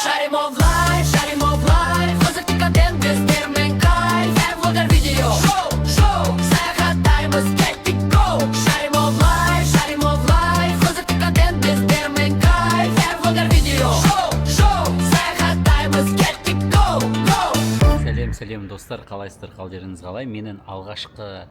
Шаримо в лайф, шаримо в лайф. Қызықты контент біздермен кайф. Әр влогер видео шоу, шоу. Саяхаттаймыз, кеттік, go. Шаримо в лайф, шаримо в лайф. Қызықты контент біздермен кайф. Әр влогер видео шоу, шоу. Саяхаттаймыз, кеттік, go, go. Сәлем, сәлем, достар! Қалайсыздар, қалдеріңіз қалай? Менің алғашқы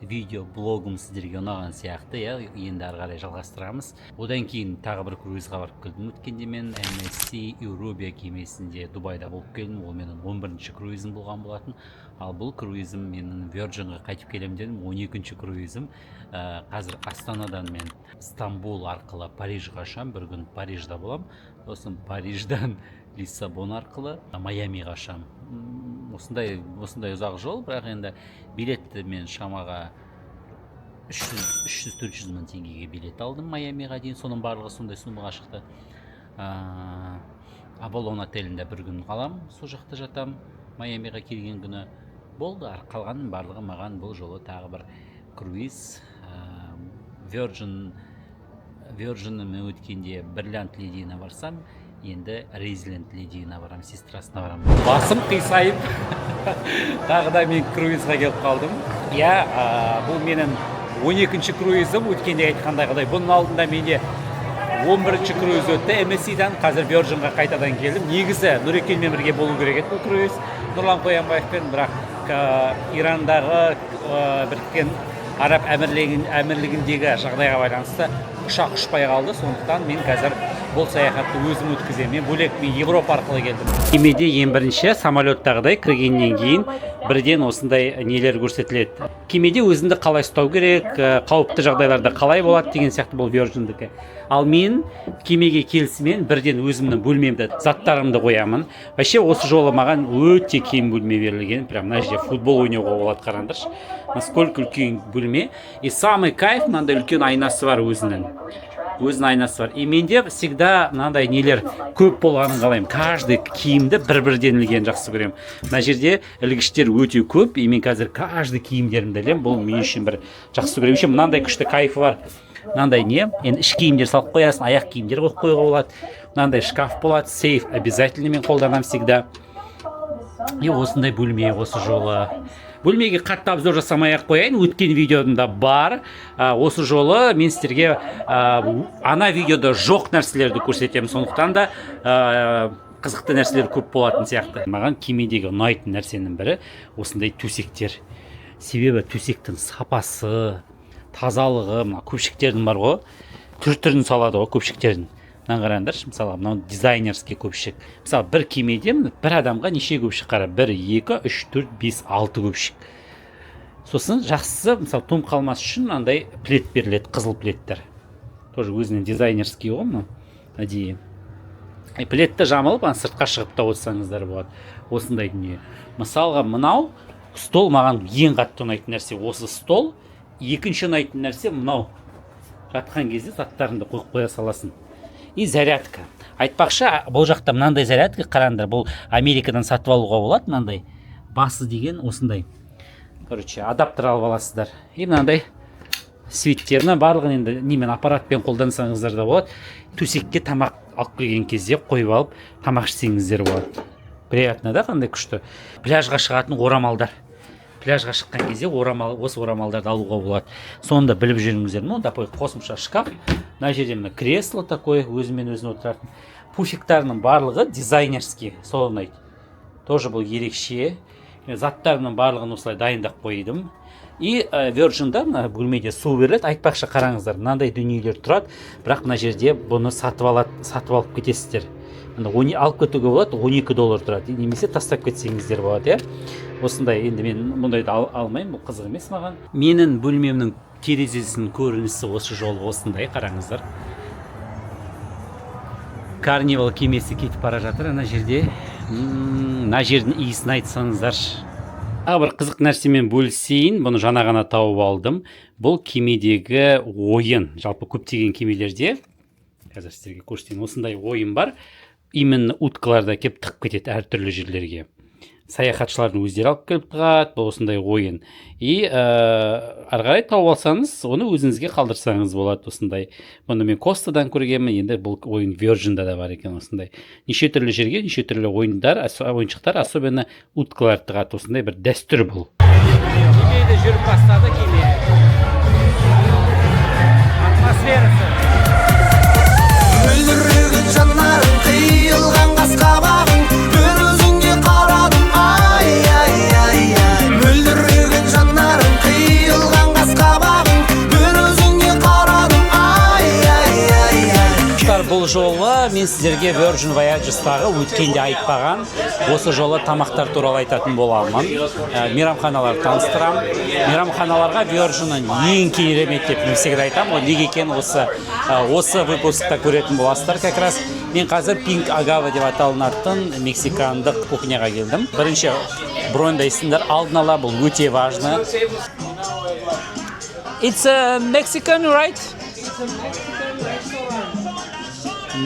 видео блогым сіздерге ұнаған сияқты, иә. Енді ары қарай жалғастырамыз. Одан кейін тағы бір круизға барып келдім. Өткенде мен MSC Euribia кемесінде Дубайда болып келдім. Ол менің 11 круизім болған болатын. Ал бұл круизім менің, Virginға қайтып келемін дедім, 12 круизім. Қазір Астанадан мен Стамбул арқылы Парижға ұшамын. Бір күн Парижда боламын, сосын Париждан Лиссабон арқылы Майамиға ұшамын. Осындай ұзақ жол, бірақ енді билетті мен шамаға 300 400 мың теңгеге билет алдым Майамиға дейін. Соның барлығы сондай суммаға шықты. Авалон отелінде бір күн қаламын, сол жақта жатамын Майамиға келген күні. Болды, қалғанның барлығы маған бұл жолы тағы бір круиз. Virgin'мен өткенде Бриллиант Ледиіне барсам, енді Резилент Ледиіне барамын, сестрасына барамын. Басым қисайып, тағы да мен круизға келіп қалдым, иә. Бұл менің 12 круизім. Өткенде айтқандағыдай, бұның алдында менде 11 круиз өтті MSC-дан. Қазір Virginға қайтадан келдім. Негізі Нұрекенмен бірге болу керек еді бұл круиз, Нұрлан Қоянбаевпен, бірақ Ирандағы, Біріккен Араб Әмірлігіндегі жағдайға байланысты ұшақ ұшпай қалды. Сондықтан мен қазір бұл саяхатты өзім өткіземін. Мен бөлек, мен Европа арқылы келдім. Кемеде ең бірінші самолеттағыдай кіргеннен кейін бірден осындай нелер көрсетіледі: кемеде өзіңді қалай ұстау керек, қауіпті жағдайларда қалай болады деген сияқты. Бұл Virgin'дікі. Ал мен кемеге келісімен бірден өзімнің бөлмемді, заттарымды қоямын. Вообще, осы жолы маған өте кең бөлме берілген. Прям мына жерде футбол ойнауға болады. Қараңдаршы, насколько үлкен бөлме. И самый кайф, мынандай үлкен айнасы бар, өзінің айнасы бар. И менде всегда мынандай нелер көп болғанын қалаймын. Каждый киімді бір бірден ілгенін жақсы көремін. Мына жерде ілгіштер өте көп, и мен қазір каждый киімдерімді ілемін. Бұл мен үшін бір жақсы көремін. Еще мынандай күшті кайфы бар, мынандай не, енді іш киімдер салып қоясың, аяқ киімдер қойып қоюға болады. Мынандай шкаф болады, сейф обязательно мен қолданамын всегда. И осындай бөлме. Осы жолы бөлмеге қатты обзор жасамай ақ қояйын, өткен видеомда бар. Осы жолы мен сіздерге ана видеода жоқ нәрселерді көрсетемін. Сондықтан да қызықты нәрселер көп болатын сияқты. Маған кемедегі ұнайтын нәрсенің бірі — осындай төсектер. Себебі төсектің сапасы, тазалығы, мына көпшіктердің бар ғой, түр түрін салады ғой көпшіктердің. Мынаны қараңдаршы, мысалы, мынау дизайнерский көпшік. Мысалы, бір кемеде міне бір адамға неше көпшік? Қара: бір, екі, үш, төрт, бес, алты көпшік. Сосын жақсысы, мысалы, тоңып қалмас үшін мынандай плед беріледі, қызыл пледтер. Тоже өзінің дизайнерский ғой мынау, әдейі. И пледті жамылып, ана сыртқа шығып та отырсаңыздар болады. Осындай дүние. Мысалға, мынау стол. Маған ең қатты ұнайтын нәрсе — осы стол. Екінші ұнайтын нәрсе — мынау, жатқан кезде заттарыңды қойып қоя саласың. И зарядка. Айтпақшы, бұл жақта мынандай зарядка, қараңдар. Бұл Америкадан сатып алуға болады. Мынандай басы деген осындай, короче, адаптер алып аласыздар. И мынандай свиттер. Мына барлығын енді немен, аппаратпен қолдансаңыздар да болады. Төсекке тамақ алып келген кезде қойып алып, тамақ ішсеңіздер болады. Приятно да, қандай күшті. Пляжға шығатын орамалдар. Пляжға шыққан кезде орамал, осы орамалдарды алуға болады, соны да біліп жүріңіздер. Ну, такой қосымша шкаф. Мына жерде мына кресло такое, өзімен өзі отыратын. Пуфиктарының барлығы дизайнерский, сол ұнайды тоже, бұл ерекше. Мен заттарымның барлығын осылай дайындап қойдым. И Virgin'да мына бөлмеде су беріледі. Айтпақшы, қараңыздар, мынандай дүниелер тұрады, бірақ мына жерде бұны сатып алады, сатып алып кетесіздер. Мына алып кетуге болады, 12 доллар тұрады немесе тастап кетсеңіздер болады, иә. Осындай. Енді мен мұндайды алмаймын, бұл қызық емес маған. Менің бөлмемнің терезесінің көрінісі осы жолы осындай. Қараңыздар, Карнивал кемесі кетіп бара жатыр ана жерде. Мына жердің иісін айтсаңыздаршы. Тағы бір қызық нәрсемен бөлісейін. Бұны жаңа ғана тауып алдым. Бұл кемедегі ойын. Жалпы көптеген кемелерде, қазір сіздерге көрсетейін, осындай ойын бар. Именно уткаларды әкеліп тығып кетеді әртүрлі жерлерге. Саяхатшылардың өздері алып келіп тығады бұл осындай ойын. И ары қарай тауып алсаңыз, оны өзіңізге қалдырсаңыз болады осындай. Бұны мен Костадан көргенмін, енді бұл ойын Virgin'да да бар екен осындай. Неше түрлі жерге неше түрлі ойындар, ойыншықтар, особенно уткалар тығады, осындай бір дәстүр бұл. Кеме де жүріп бастады, кеме. Атмосферасы. Мөлдіреген жанарың, қиылған қас қабағың, бір өзіңе қарадым, ай, ай, ай, ай. Мөлдіреген жанарың, қиылған қас қабағың, бір өзіңе қарадым, ай, ай, ай, ай. Достар, бұл жолы мен сіздерге Virgin Voyages'тағы өткенде айтпаған, осы жолы тамақтар туралы айтатын боламын. Мейрамханалар таныстырамын. Мейрамханаларға Virgin'ın ең керемет деп мен всегда айтамын. Ол неге екенін осы выпускта көретін боласыздар как раз. Мен қазір Pink Agave деп аталынатын мексикандық кухняға келдім. Бірінші броньдайсыңдар алдын ала, бұл өте важно. It's a Mexican, right?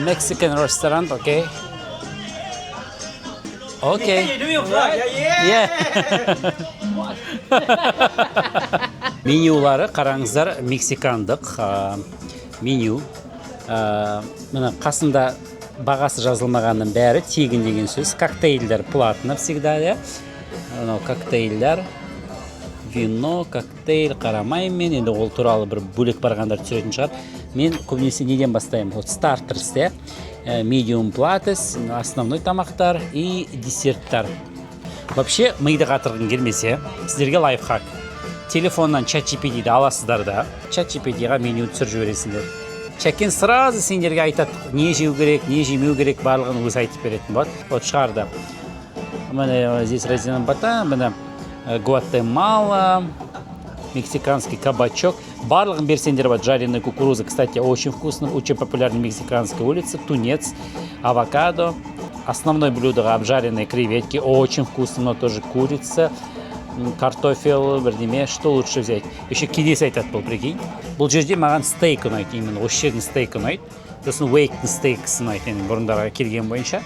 Mexican restaurant, okay. Okay. Yeah. Менюлары қараңыздар, мексикандық меню. Міне, қасында бағасы жазылмағанның бәрі тегін деген сөз. Коктейльдер платно всегда, иә. Мынау коктейльдер, вино, коктейль қарамаймын мен. Енді ол туралы бір бөлек барғандар түсіретін шығар. Мен көбінесе неден бастаймын? Вот starters, иә. Medium plates, основной тамақтар и десерттар. Вообще, миды қатырғың келмесе, сіздерге лайфхак. Телефоннан чат GPT-ді аласыздар да, чат GPT-ға меню түсіріп жібересіңдер. Чәкен сразу сендерге айтады, не жеу керек, не жемеу керек, барлығын өзі айтып беретін болады. Вот шығарды. Міне, здесь разделен бата, міне, Гватемала, мексиканский кабачок. Барлығын берсеңдер болады. Жареная кукуруза, кстати, очень вкусно, очень популярный мексиканской улице. Тунец, авокадо. Основное блюдо — обжаренные креветки, очень вкусно, но тоже курица, картофель, бірдеме, что лучше взять? Еще келесі айтады бұл, прикинь. Бұл жерде маған стейк ұнайды, именно осы жердің стейкі ұнайды. Сосын Уэйктің стейкісі ұнайды, енді бұрындарға келген бойынша.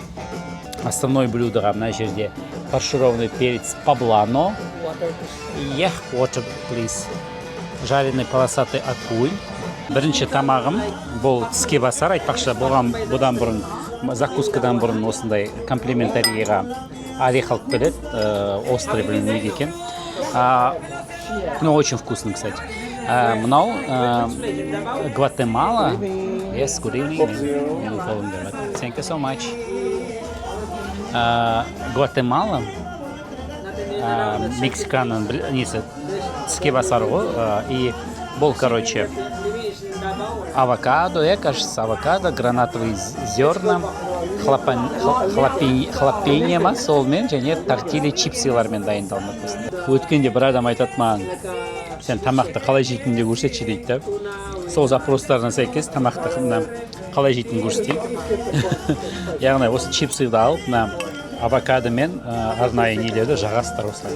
Основное блюдоға мына жерде фаршированный перец поблано. Yeah, water, please. Жареный полосатый окунь. Бірінші тамағым бұл тіске басар, айтпақшы, бұған бұдан бұрын, закускадан бұрын осындай комплиментарийға орех алып келеді, острый, білмеймін неге екен. Ну, очень вкусно, кстати. Мынау Гватемала. Yes, good evening. Менің қолым бермеді. Thank you so much. Гватемала Мексиканың бір несі, тіске басар ғой. И бұл, короче, авокадо, я, кажется, авокадо, гранатовые зерна, хлопенье ма, солмен және тортилья чипсилармен дайындалынады осындай. Өткенде бір адам айтады маған: «Сен тамақты қалай жейтініңді көрсетші», — дейді да. Сол запростарына сәйкес тамақты мына қалай жейтінін көрсетейін. Яғни осы чипсыды алып, мына авокадо мен арнайы нелерді жағасыздар осылай.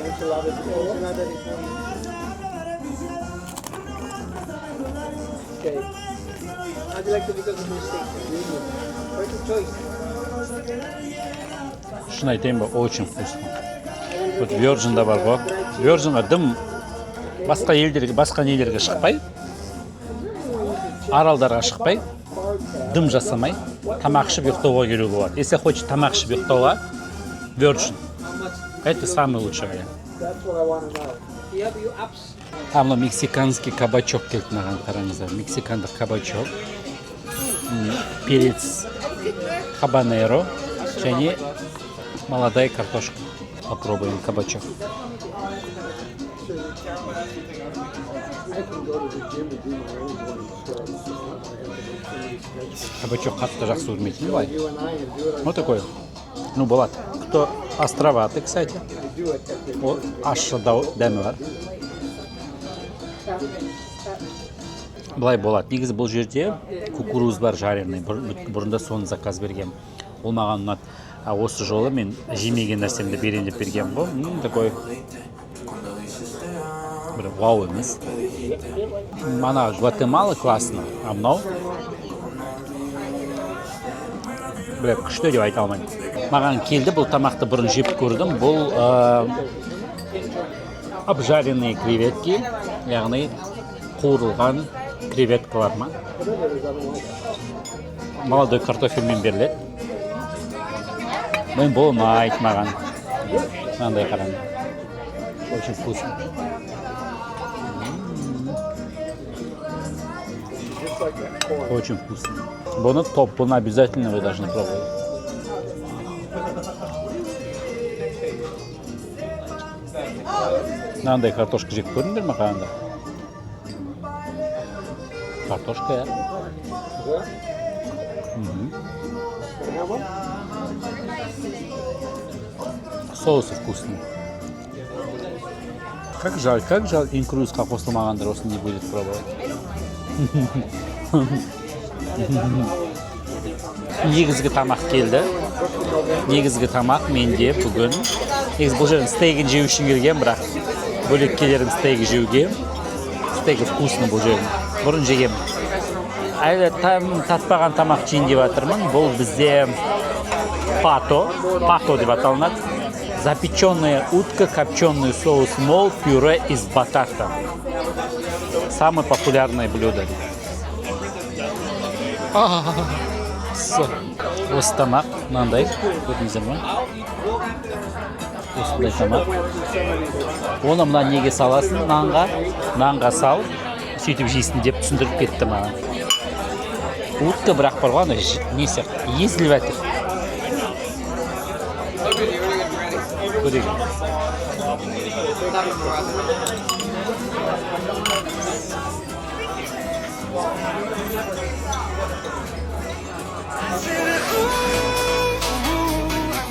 Okay. How'd you like to become a mistake? Perfect choice. Шын айтайын ба, очень вкусно. Вот Virgin'да бар ғой, Virginға дым басқа елдерге, басқа нелерге шықпай, аралдарға шықпай, дым жасамай, тамақ ішіп ұйықтауға келуге болады. Если хочешь тамақ ішіп ұйықтауға, Virgin — это самый лучший вариант. That's what I want to know. You have your apps. А мынау мексиканский кабачок келді маған, қараңыздар, мексикандық кабачок. Перец хабанеро және молодая картошка. Попробуем кабачок. I can go to the gym and do my own morning scrubs. It's not like I have to make somebody schedule. Кабачок қатты жақсы көрмейтін былай. You and I and do it. Вот такой, ну, болады, кто островатый, кстати. I do it at the Ол ащы дәмі бар, былай болады. Негізі бұл жерде кукуруз бар жареный. Бұрында соны заказ бергем, ол маған ұнады. А осы жолы мен жемеген нәрсемді берейін деп бергенмін ғой. Такой бір вау емес. Ана Гватемала классно, а мынау, бля, күшті деп айта алмаймын. Маған келді, бұл тамақты бұрын жеп көрдім. Бұл обжаренные креветки, яғни қуырылған креветкалар ма, молодой картофельмен беріледі. Мен, бұл ұнайды маған. Мынандай, қараңдар, очень вкусно. Just like that corn. Очень вкусно. Бұны топ, бұны обязательно вы должны пробовать. Мынандай картошка жеп көрдіңдер ме? Қараңдар, картошка, иә. Yeah? Can I have one? Соусы вкусный. Как жаль, как жаль, инкрузқа қосылмағандар осыны не будет пробовать. Негізгі тамақ келді. Негізгі тамақ менде бүгін. Негізі бұл жерден стейгін жеу үшін келген, бірақ бөлек келерім стейк жеуге. Стейгі вкусный бұл жердің. Бұрын жегем. Әлі татпаған тамақ жейін деп жатырмын. Бұл бізде пато, пато деп аталынады. Запеченная утка, копченый соус мол, пюре из батата. Самое популярное блюдо. Осы тамақ мынандай, көрдіңіздер ма? Осындай тамақ. Оны мына неге саласың, нанға, нанға салып, сөйтіп жейсің деп түсіндіріп кетті маған. Утка бірақ бар ғой, ана не сияқты, езіліп жатыр. Көрейік. I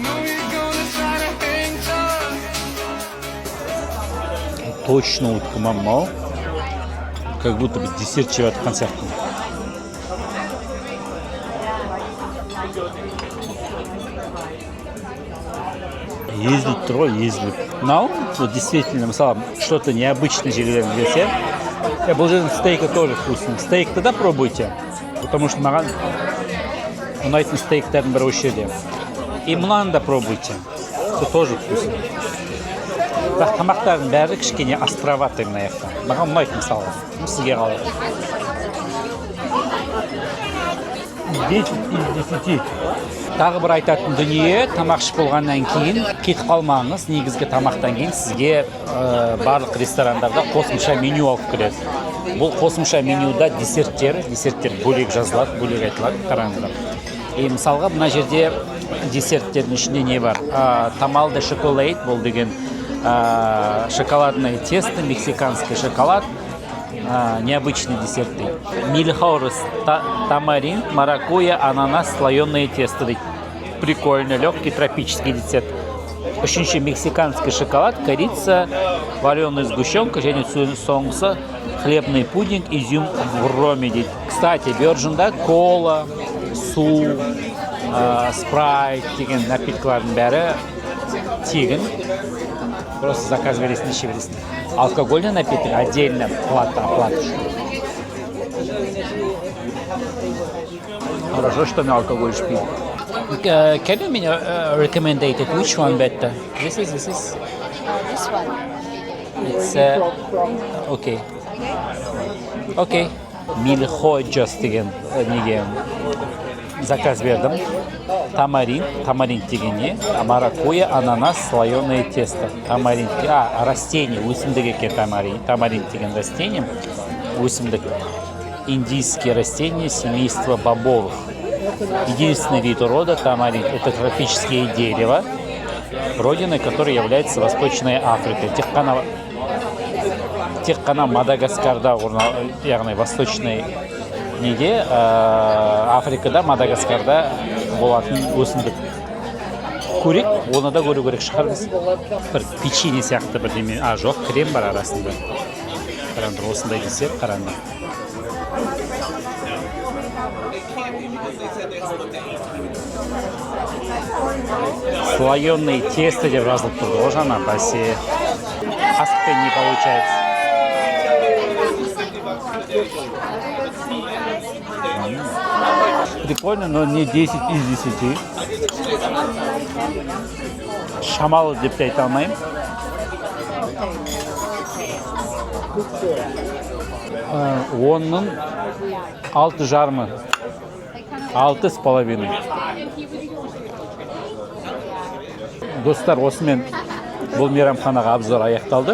know you're gonna try to hang tough. Точно утка ма мынау? Как будто бы десерт жеп жатқан сияқтымын. Езіліп тұр ғой, езіліп. Мынау вот действительно, мысалы, что то необычный жегілерің келсе, бұл жердің стейкі тоже вкусный. Стейкті да пробуйте, потому что маған ұнайтын стейктердің бірі осы жерде. И мынаны да пробуйте, это тоже вкусно. Бірақ тамақтардың бәрі кішкене островатый мына жақта. Маған ұнайды мысалы. Сізге қалай? 10 из 10. Тағы бір айтатын дүние, тамақ ішіп болғаннан кейін кетіп қалмаңыз. Негізгі тамақтан кейін сізге барлық ресторандарда қосымша меню алып келеді. Бұл қосымша менюда десерттер, десерттер бөлек жазылады, бөлек айтылады, қараңыздар. И мысалға, мына жерде десерттердің ішінде не бар? Tamal de chocolate, бұл деген шоколадное тесто, мексиканский шоколад, необычный десерт дейді. Milhojas, тамаринд, маракуйя, ананас, слоеное тесто дейді. Прикольно, легкий тропический десерт. Үшінші мексиканский шоколад, корица, вареная сгущенка және соңғысы хлебный пудинг, изюм в роме дейді. Кстати, Virgin'да кола, су, спрайт деген напиткалардың бәрі тегін. Просто заказ бересің, іше бересің. Алкогольный напиток отдельно плата, оплата. Хорошо, что мы алкоголь пить. Can you me recommend it? Which one better? This is this is. This one. It's okay. Okay. Milhojas деген неге заказ бердім. Тамарин, тамарин деген не? Маракуйя, ананас, слоеное тесто. Тамарин, а, растение, өсімдік екен тамарин. Тамарин деген растение, өсімдік. Индийские растения семейства бобовых. Единственный вид рода тамарин – это тропическое дерево, родиной которой является Восточная Африка. Тек қана Мадагаскарда яғни восточный неде, Африкада, Мадагаскарда болатын өсімдік. Көрейік, оны да көру керек шығармыз. Бір печенье сияқты бірдеме, а, жоқ, крем бар арасында. Қараңдар, осындай десерт, қараңдар. Слоеное тесто деп жазылып тұрды ғой жаңа, бәсе. Қасықпен не получается. Прикольно, но не 10 из 10. Шамалы деп те айта алмаймын. 10-ның 6,5-ы, 6,5. Достар, осымен бұл мейрамханаға обзор аяқталды.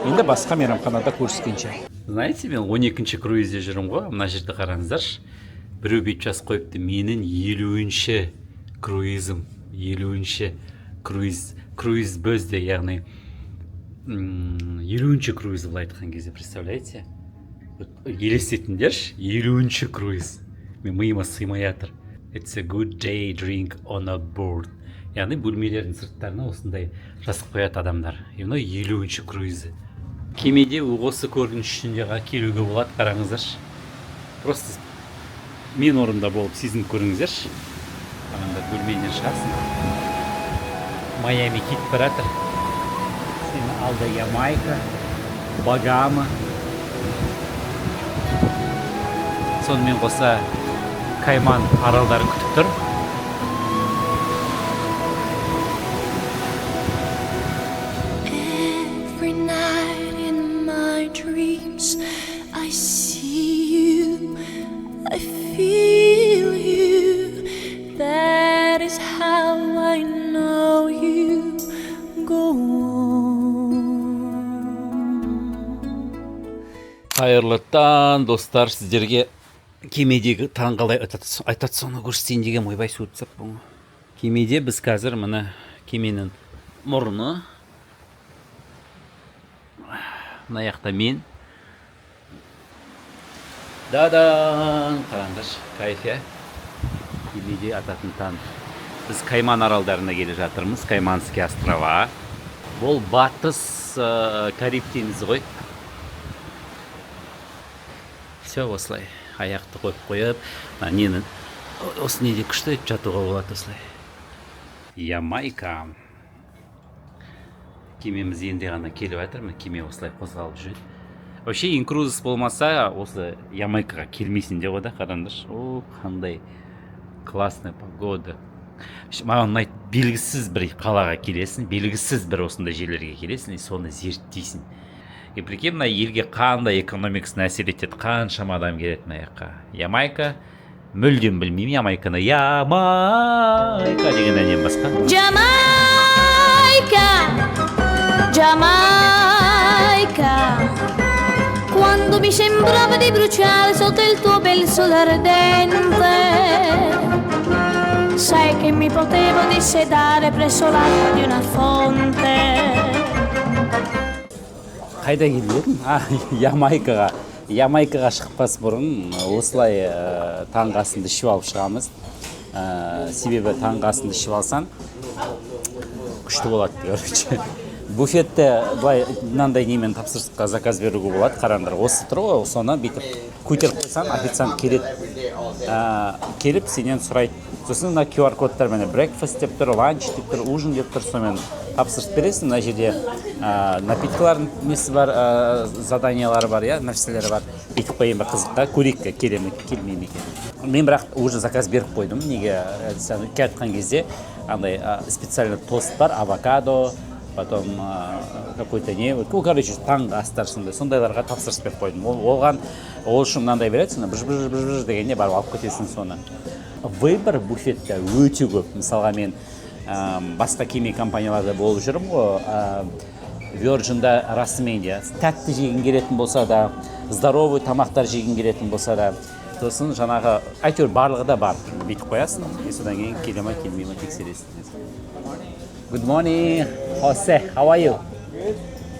Енді басқа мейрамханада көріскенше. Знаете, мен 12-ші круизде жүрмін ғой. Мына жерді қараңыздаршы, біреу бүйтіп жазып қойыпты: «Менің 50-ші круизім, 50-ші круиз, круиз безде», яғни 50-ші круиз. Былай айтқан кезде, представляете, вот елестетіңдерші, 50-ші круиз, мен миыма сыймай жатыр. «It's a good day drink on a board», яғни бөлмелердің сырттарына осындай жазып қояды адамдар. И мынау 50-ші круизі. Кемеде осы көрініс үшін де келуге болады. Қараңыздаршы, просто мен орнында болып сезініп көріңіздерші. Қараңдар, бөлмеден шығасың, Майами кетіп бара жатыр, сенің алда Ямайка, Багама, сонымен қоса Кайман аралдары күтіп тұр. Every night in my dreams, I see you, I feel you. That is how I know you go on. Қайырлы таң, достар! Сіздерге кемедегі таң қалай айтады, соны көрсетейін деген. Ойбай, суытып тастаппын ғой. Кемеде біз қазір, міне, кеменің мұрны, мына жақта мен. Дадан, қараңдаршы, кайф, иә? Кемеде ататын таң. Біз Кайман аралдарына келе жатырмыз, Кайманские острова. Бұл батыс Кариб теңізі ғой. Все, осылай аяқты қойып қойып, мына нені, осы неде күшті етіп жатуға болады осылай. Ямайка. Кемеміз енді ғана келіп жатыр. Міне, кеме осылай қозғалып жүреді. Вообще, инкрузес болмаса, осы Ямайкаға келмейсің де ғой да. Қараңдаршы, о, қандай классная погода! Маған ұнайды, белгісіз бір қалаға келесің, белгісіз бір осындай жерлерге келесің и соны зерттейсің. И прикинь, мына елге қандай экономикасына әсер етеді, қаншама адам келеді мына жаққа. Ямайка, мүлдем білмеймін Ямайканы, «Ямайка» деген әннен басқа. Jamaica, Jamaica, quando mi sembrava di bruciare sotto il tuo bel sole ardente, sai che mi potevo dissetare presso l'acqua di una fonte. Қайда келіп едім? А, Ямайкаға. Ямайкаға шықпас бұрын осылай таңғы асынды ішіп алып шығамыз. Себебі таңғы асынды ішіп алсаң, күшті болады. Короче, буфетте былай мынандай немен тапсырысқа заказ беруге болады. Қараңдар, осы тұр ғой, соны бүйтіп көтеріп қойсаң, официант келеді, келіп сенен сұрайды. Сосын мына QR кодтар, міне, breakfast деп тұр, lunch деп тұр, ужин деп тұр, сонымен тапсырыс бересің. Мына жерде напиткалардың несі бар, заданиялары бар, иә, нәрселері бар. Бүйтіп қояйын ба, қызыққа көрейік, келе ме, келмей ме екен. Мен бірақ уже заказ беріп қойдым. Неге сен келе кезде андай специально тост бар, авокадо, потом какой-то не, ну, короче, таңғы астар, сондай сондайларға тапсырыс беріп қойдым. Ол оған, ол үшін мынандай береді, сонда бж бж бж бж дегенде барып алып кетесің соны. Выбор буфетте өте көп. Мысалға, мен басқа кеме компанияларда болып жүрмін ғой. Virgin'да расымен де тәтті жегің келетін болса да, здоровый тамақтар жегің келетін болса да, сосын жаңағы әйтеуір барлығы да бар. Бүйтіп қоясың и содан кейін келе ма, келмей ма, тексересің. Good morning, Jose. How are you?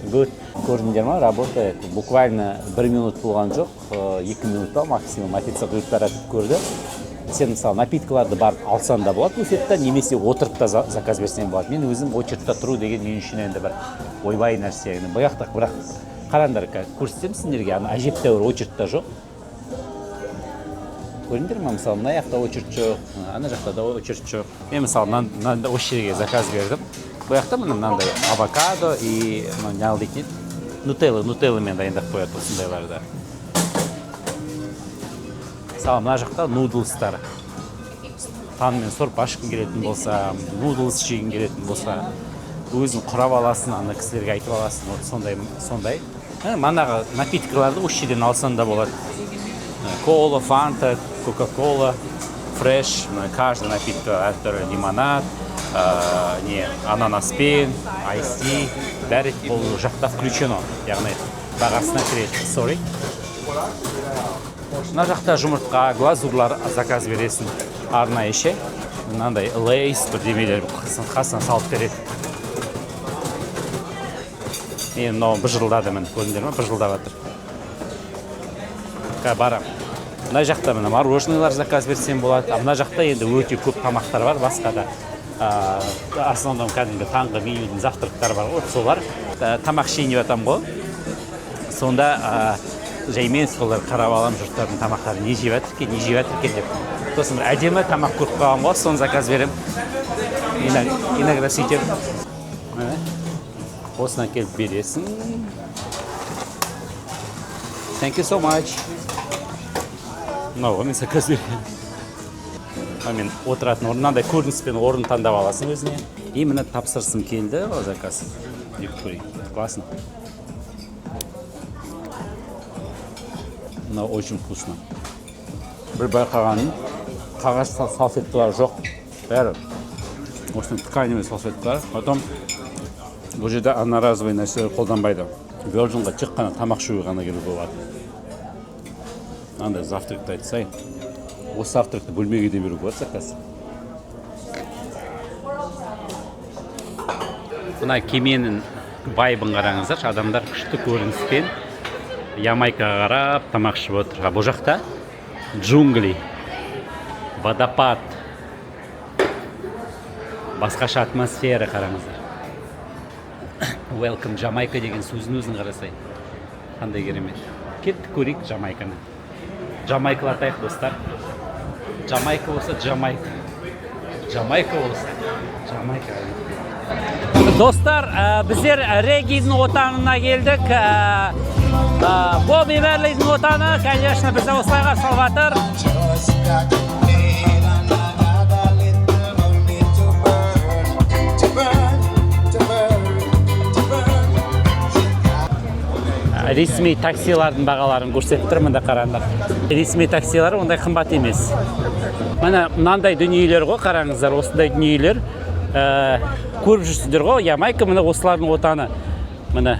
Good. Көрдіңдер ма, работает. Буквально бір минут болған жоқ, 2 минут па максимум, официант өтіп бара жатып көрді. Сен, мысалы, напиткаларды барып алсаң да болады буфеттен, немесе отырып та заказ берсең болады. Мен өзім очередьте тұру деген мен үшін енді бір ойбай нәрсе. Енді бұл жақта бірақ қараңдар, көрсетемін сендерге, ана әжептәуір очередь та жоқ. Көрдіңдер ма, мысалы, мына жақта очередь жоқ, ана жақта да очередь жоқ. Мен, мысалы, мынандай осы жерге заказ бердім. Бұл жақта міне мынандай авокадо и мынау не дейтін еді, нутелла, нутелламен дайындап қояды осындайларды. Мысалы, мына жақта noodles тар. Нанмен сорпа ішкің келетін болса, noodles жегің келетін болса, өзің құрап аласың, ана кісілерге айтып аласың. Вот сондай сондай. Манағы напиткаларды осы жерден алсаң да болады: кола, фанта, кока кола фреш. Мына каждый напитка әртүрлі: лимонад, не, ананаспен, iced tea, бәрі бұл жақта включено, яғни бағасына кіреді. Sorry. Мына жақта жұмыртқа, глазурлар заказ бересің арнайы ше, мынандай Lay's бірдемелер қасына салып береді. Мен мынау быжырылдады, міне, көрдіңдер ма, быжырылдап жатыр. Қазір барамын. Мына жақта, міне, мороженоелар заказ берсем болады. А мына жақта енді өте көп тамақтар бар басқа да. Основном кәдімгі таңғы менюдің завтрактары бар ғой, вот солар. Тамақ ішейін деп жатамын ғой, сонда жаймен солар қарап аламын, жұрттардың тамақтарын, не жеп жатыр екен, не жеп жатыр екен деп. Сосын бір әдемі тамақ көріп қалғанмын ғой, соны заказ беремін. Иногда сөйтемін. Міне, осыны келіп бересің. Thank you so much. Мынау ғой мен заказ берген. Мына мен отыратын орын, мынандай көрініспен орын таңдап аласың өзіңе. Именно тапсырысым келді ғой, заказ деп көрейін. Классно, мынау очень вкусно. Бір байқағаным, қағаз салфеткалар жоқ, бәрі осындай тканевый салфеткалар. Потом бұл жерде одноразовый нәрселер қолданбайды. Virginға тек қана тамақ ішуге ғана келуге болады. Мынандай завтракты айтсай, осы завтракты бөлмеге де беруге болады заказ. Мына кеменің вайбын қараңыздаршы, адамдар күшті көрініспен Ямайкаға қарап тамақ ішіп отыр. А бұл жақта джунгли, водопад, басқаша атмосфера, қараңыздар. Welcome Jamaica деген сөзін өзін қарасай, қандай керемет. Кеттік, көрейік Jamайканы, Jamайкалатайық, достар. Jamайка болса, Jamайка, Jamайка болса, Jamайка. Достар, біздер реггидің отанына келдік. Бобби Марлидің отаны, конечно, бізді осылай қарсы алып жатыр. Just got paid and I got a little money to burn, to burn, to burn, to burn. Ресми таксилардың бағаларын көрсетіп тұр, мында қараңдар. Ресми таксилар ондай қымбат емес. Міне, мынандай дүниелер ғой, қараңыздар, осындай дүниелер. Көріп жүрсіздер ғой, Ямайка, міне, осылардың отаны. Міне,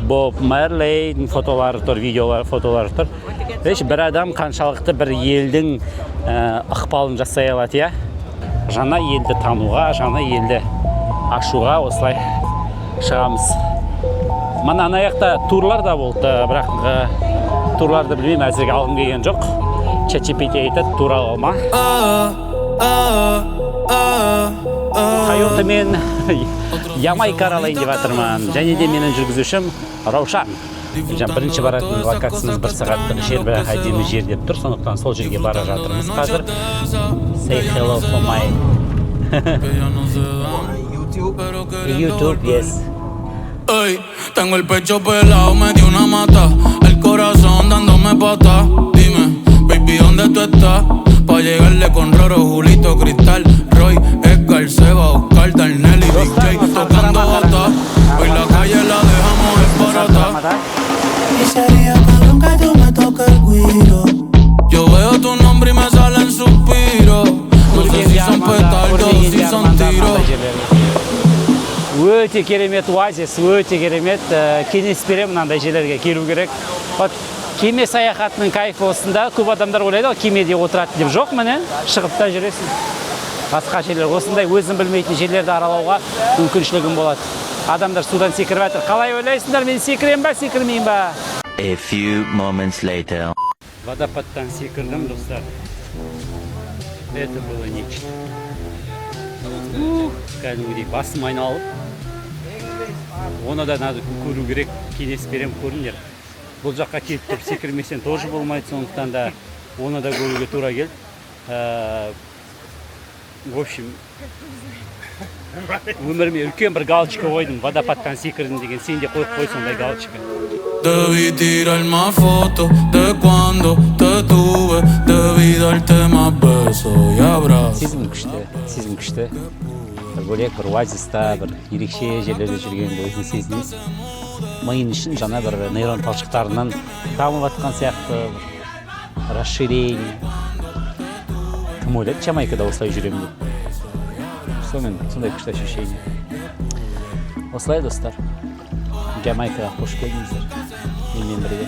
Боб Марлейдің фотолары тұр, видеолар, фотолары тұр. Видишь, бір адам қаншалықты бір елдің ықпалын жасай алады, иә? Жаңа елді тануға, жаңа елді ашуға осылай шығамыз. Мына ана жақта турлар да болды, бірақ турларды білмеймін, әзірге алғым келген жоқ. ChatGPT айтады, тур алма. Тойотамен Ямайка аралайын деп жатырмын. Және де менің жүргізушім Раушан. Жаңа бірінші баратын локациямыз бір сағаттық жер, бірақ әдемі жер деп тұр, сондықтан сол жерге бара жатырмыз қазір. Say hello for my YouTube. YouTube, yes. Ey, tengo el pecho pelado, me dio una mata. El corazón dándome pata. Dime, baby, ¿dónde tú estás? Pa' llegarle con Roro, Julito, Cristal, Roy, Edgar, Seba, Oscar, Darnell y Big J tocando bata. Hoy la calle la dejamos desbaratar. Y sería cabrón que tú me toques el güiro. Yo veo tu nombre y me salen suspiros. No sé si son petardos o si son tiros. Өте керемет оазис, өте керемет. Кеңес беремін, мынандай жерлерге келу керек. Вот кеме саяхатының кайфы осында. Көп адамдар ойлайды ғой, кемеде отырады деп. Жоқ, міне, шығып та жүресің басқа жерлер, осындай өзің білмейтін жерлерді аралауға мүмкіншілігің болады. Адамдар судан секіріп жатыр. Қалай ойлайсыңдар, мен секіремін ба, секірмеймін ба? A few moments later. Водопадтан секірдім, достар. Это было нечто. Ух, кәдімгідей басым айналып. Оны да надо көру керек, кеңес беремін, көріңдер. Бұл жаққа келіп тұрып секірмесең тоже болмайды, сондықтан да оны да көруге тура келді. В общем, өміріме үлкен бір галочка қойдым, водопадтан секірдім деген. Сен де қойып қой сондай галочка. Debí tirar más fotos de cuando te tuve. Debí darte más besos y abrazos. Сезім күшті, сезім күшті. Бір бөлек, бір оазиста, бір ерекше жерлерде жүргенді өзің сезінесің. Миың үшін жаңа бір нейрон талшықтарынан дамып жатқан сияқты, бір расширение. Кім ойлады Jamайкада осылай жүремін деп? Сонымен, сондай күшті ощущение. Осылай, достар, Jamайкаға қош келдіңіздер менімен бірге.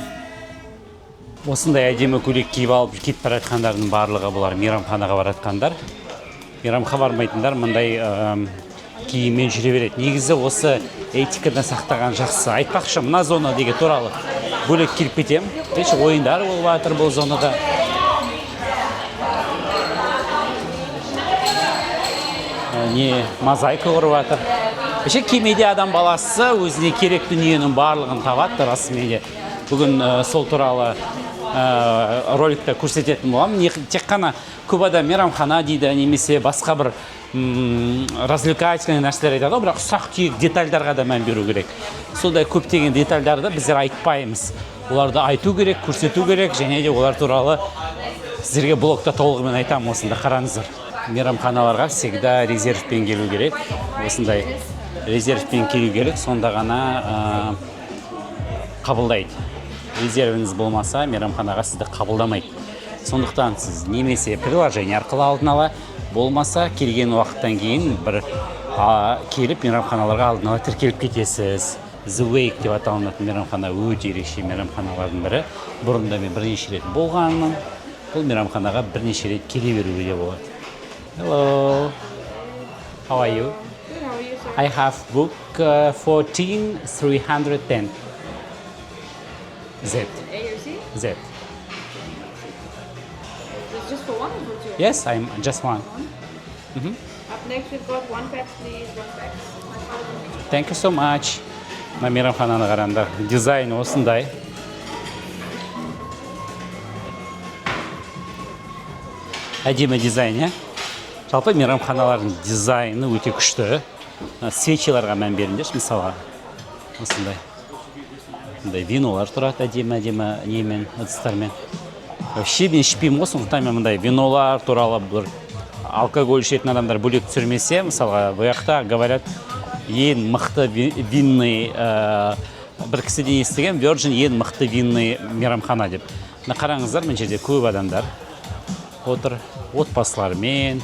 Осындай әдемі көйлек киіп алып кетіп бара жатқандардың барлығы, бұлар мейрамханаға бара жатқандар. Мейрамға бармайтындар мындай киіммен жүре береді. Негізі, осы этиканы сақтаған жақсы. Айтпақшы, мына зона деген туралы бөлек келіп кетемін. Видишь, ойындар болып жатыр бұл зонада. Не, мозаика құрып жатыр. Вообще, кемеде адам баласы өзіне керек дүниенің барлығын табады. Расымен де, бүгін сол туралы роликта көрсететін боламын. Тек қана көп адам мейрамхана дейді немесе басқа бір развлекательный нәрселер айтады ғой, бірақ ұсақ түйек детальдарға да мән беру керек. Сондай көптеген детальдарды біздер айтпаймыз. Оларды айту керек, көрсету керек және де олар туралы сіздерге блогта толығымен айтамын. Осында қараңыздар, мейрамханаларға всегда резервпен келу керек. Осындай резервпен келу керек, сонда ғана қабылдайды. Резервіңіз болмаса, мейрамханаға сізді қабылдамайды. Сондықтан сіз немесе приложение арқылы алдын ала, болмаса келген уақыттан кейін бір келіп, мейрамханаларға алдын ала тіркеліп кетесіз. The Wake деп аталынатын мейрамхана өте ерекше мейрамханалардың бірі. Бұрын да мен бірнеше рет болғанмын. Бұл мейрамханаға бірнеше рет келе беруге де болады. Hello, how are you? Good, how are you, sir? I have book 14310 Z. A or C? Z. Is it just for one or for two? Yes, I'm just one. Up next, we've got one pax, please. One pax. Thank you so much. Мына мейрамхананы қараңдар, дизайн осындай. Әдемі дизайн, иә. Жалпы, мейрамханалардың дизайны өте күшті. Мына свечиларға мән беріңдерші. Мысалға, осындай мындай винолар тұрады әдемі әдемі немен, ыдыстармен. Вообще, мен ішпеймін ғой, сондықтан мен мындай винолар туралы, бір алкоголь ішетін адамдар бөлек түсірмесе. Мысалға, бұл жақта, говорят, ең мықты винный, бір кісіден естіген, Virgin ең мықты винный мейрамхана деп. Мына қараңыздар, мына жерде көп адамдар отыр отбасыларымен,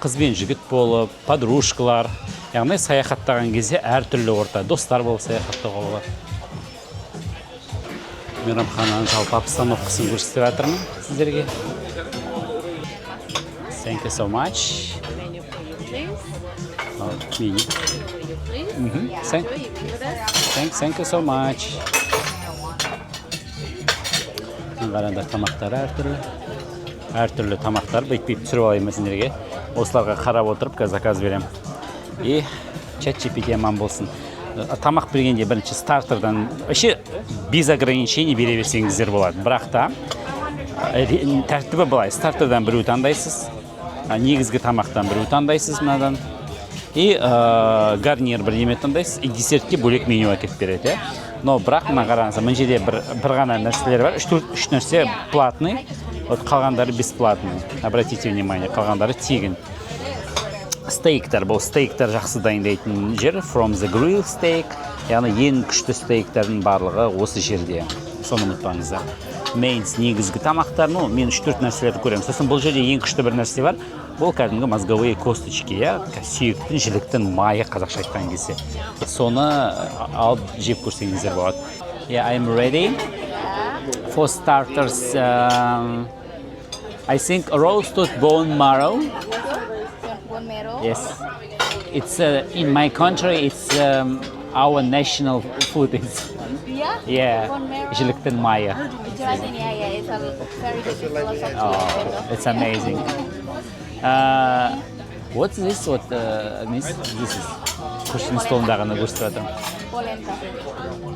қыз бен жігіт болып, подружкалар. Яғни саяхаттаған кезде әртүрлі орта, достар болып саяхаттауға болады. Мейрамхананың жалпы обстановкасын көрсетіп жатырмын сіздерге. Thank you so much. Menu for you, please. Oh, menu. For you, please. Thank, Enjoy evening with us. thank you so much. Қараңдар, тамақтары әртүрлі, әртүрлі тамақтар. Бүйтіп бүйтіп түсіріп алайын ба сендерге? Осыларға қарап отырып, қазір заказ беремін. И чат GPT аман болсын. Тамақ бергенде бірінші стартердан вообще без ограничений бере берсеңіздер болады, бірақ та тәртібі былай: стартердан біреу таңдайсыз, негізгі тамақтан біреу таңдайсыз мынадан и гарнир бірдеме таңдайсыз, и десертке бөлек меню әкеліп береді, иә. Но бірақ мына қараңыздар, мына жерде бір ғана нәрселер бар, үш төрт, үш нәрсе платный, вот қалғандары бесплатный. Обратите внимание, қалғандары тегін. Стейктер, бұл стейктер жақсы дайындайтын жер, From the Grill Steak, яғни ең күшті стейктердің барлығы осы жерде, соны ұмытпаңыздар. Mains, негізгі тамақтар. Ну, мен үш төрт нәрселерді көремін. Сосын бұл жерде ең күшті бір нәрсе бар, бұл кәдімгі мозговые косточки, иә, сүйектің, жіліктің майы қазақша айтқан кезде. Соны алып жеп көрсеңіздер болады. Yeah, I'm ready for starters. I think roasted bone marrow. Bone marrow. Yes, it's in my country. It's our national food. It's Yeah. Yeah, Bone marrow. Жіліктің майы. Gelatin, yeah, it's a very good with lots of Oh, it's amazing. What's this? What miss? This is күрсінің столындағыны көрсетіп жатырмын. Polenta.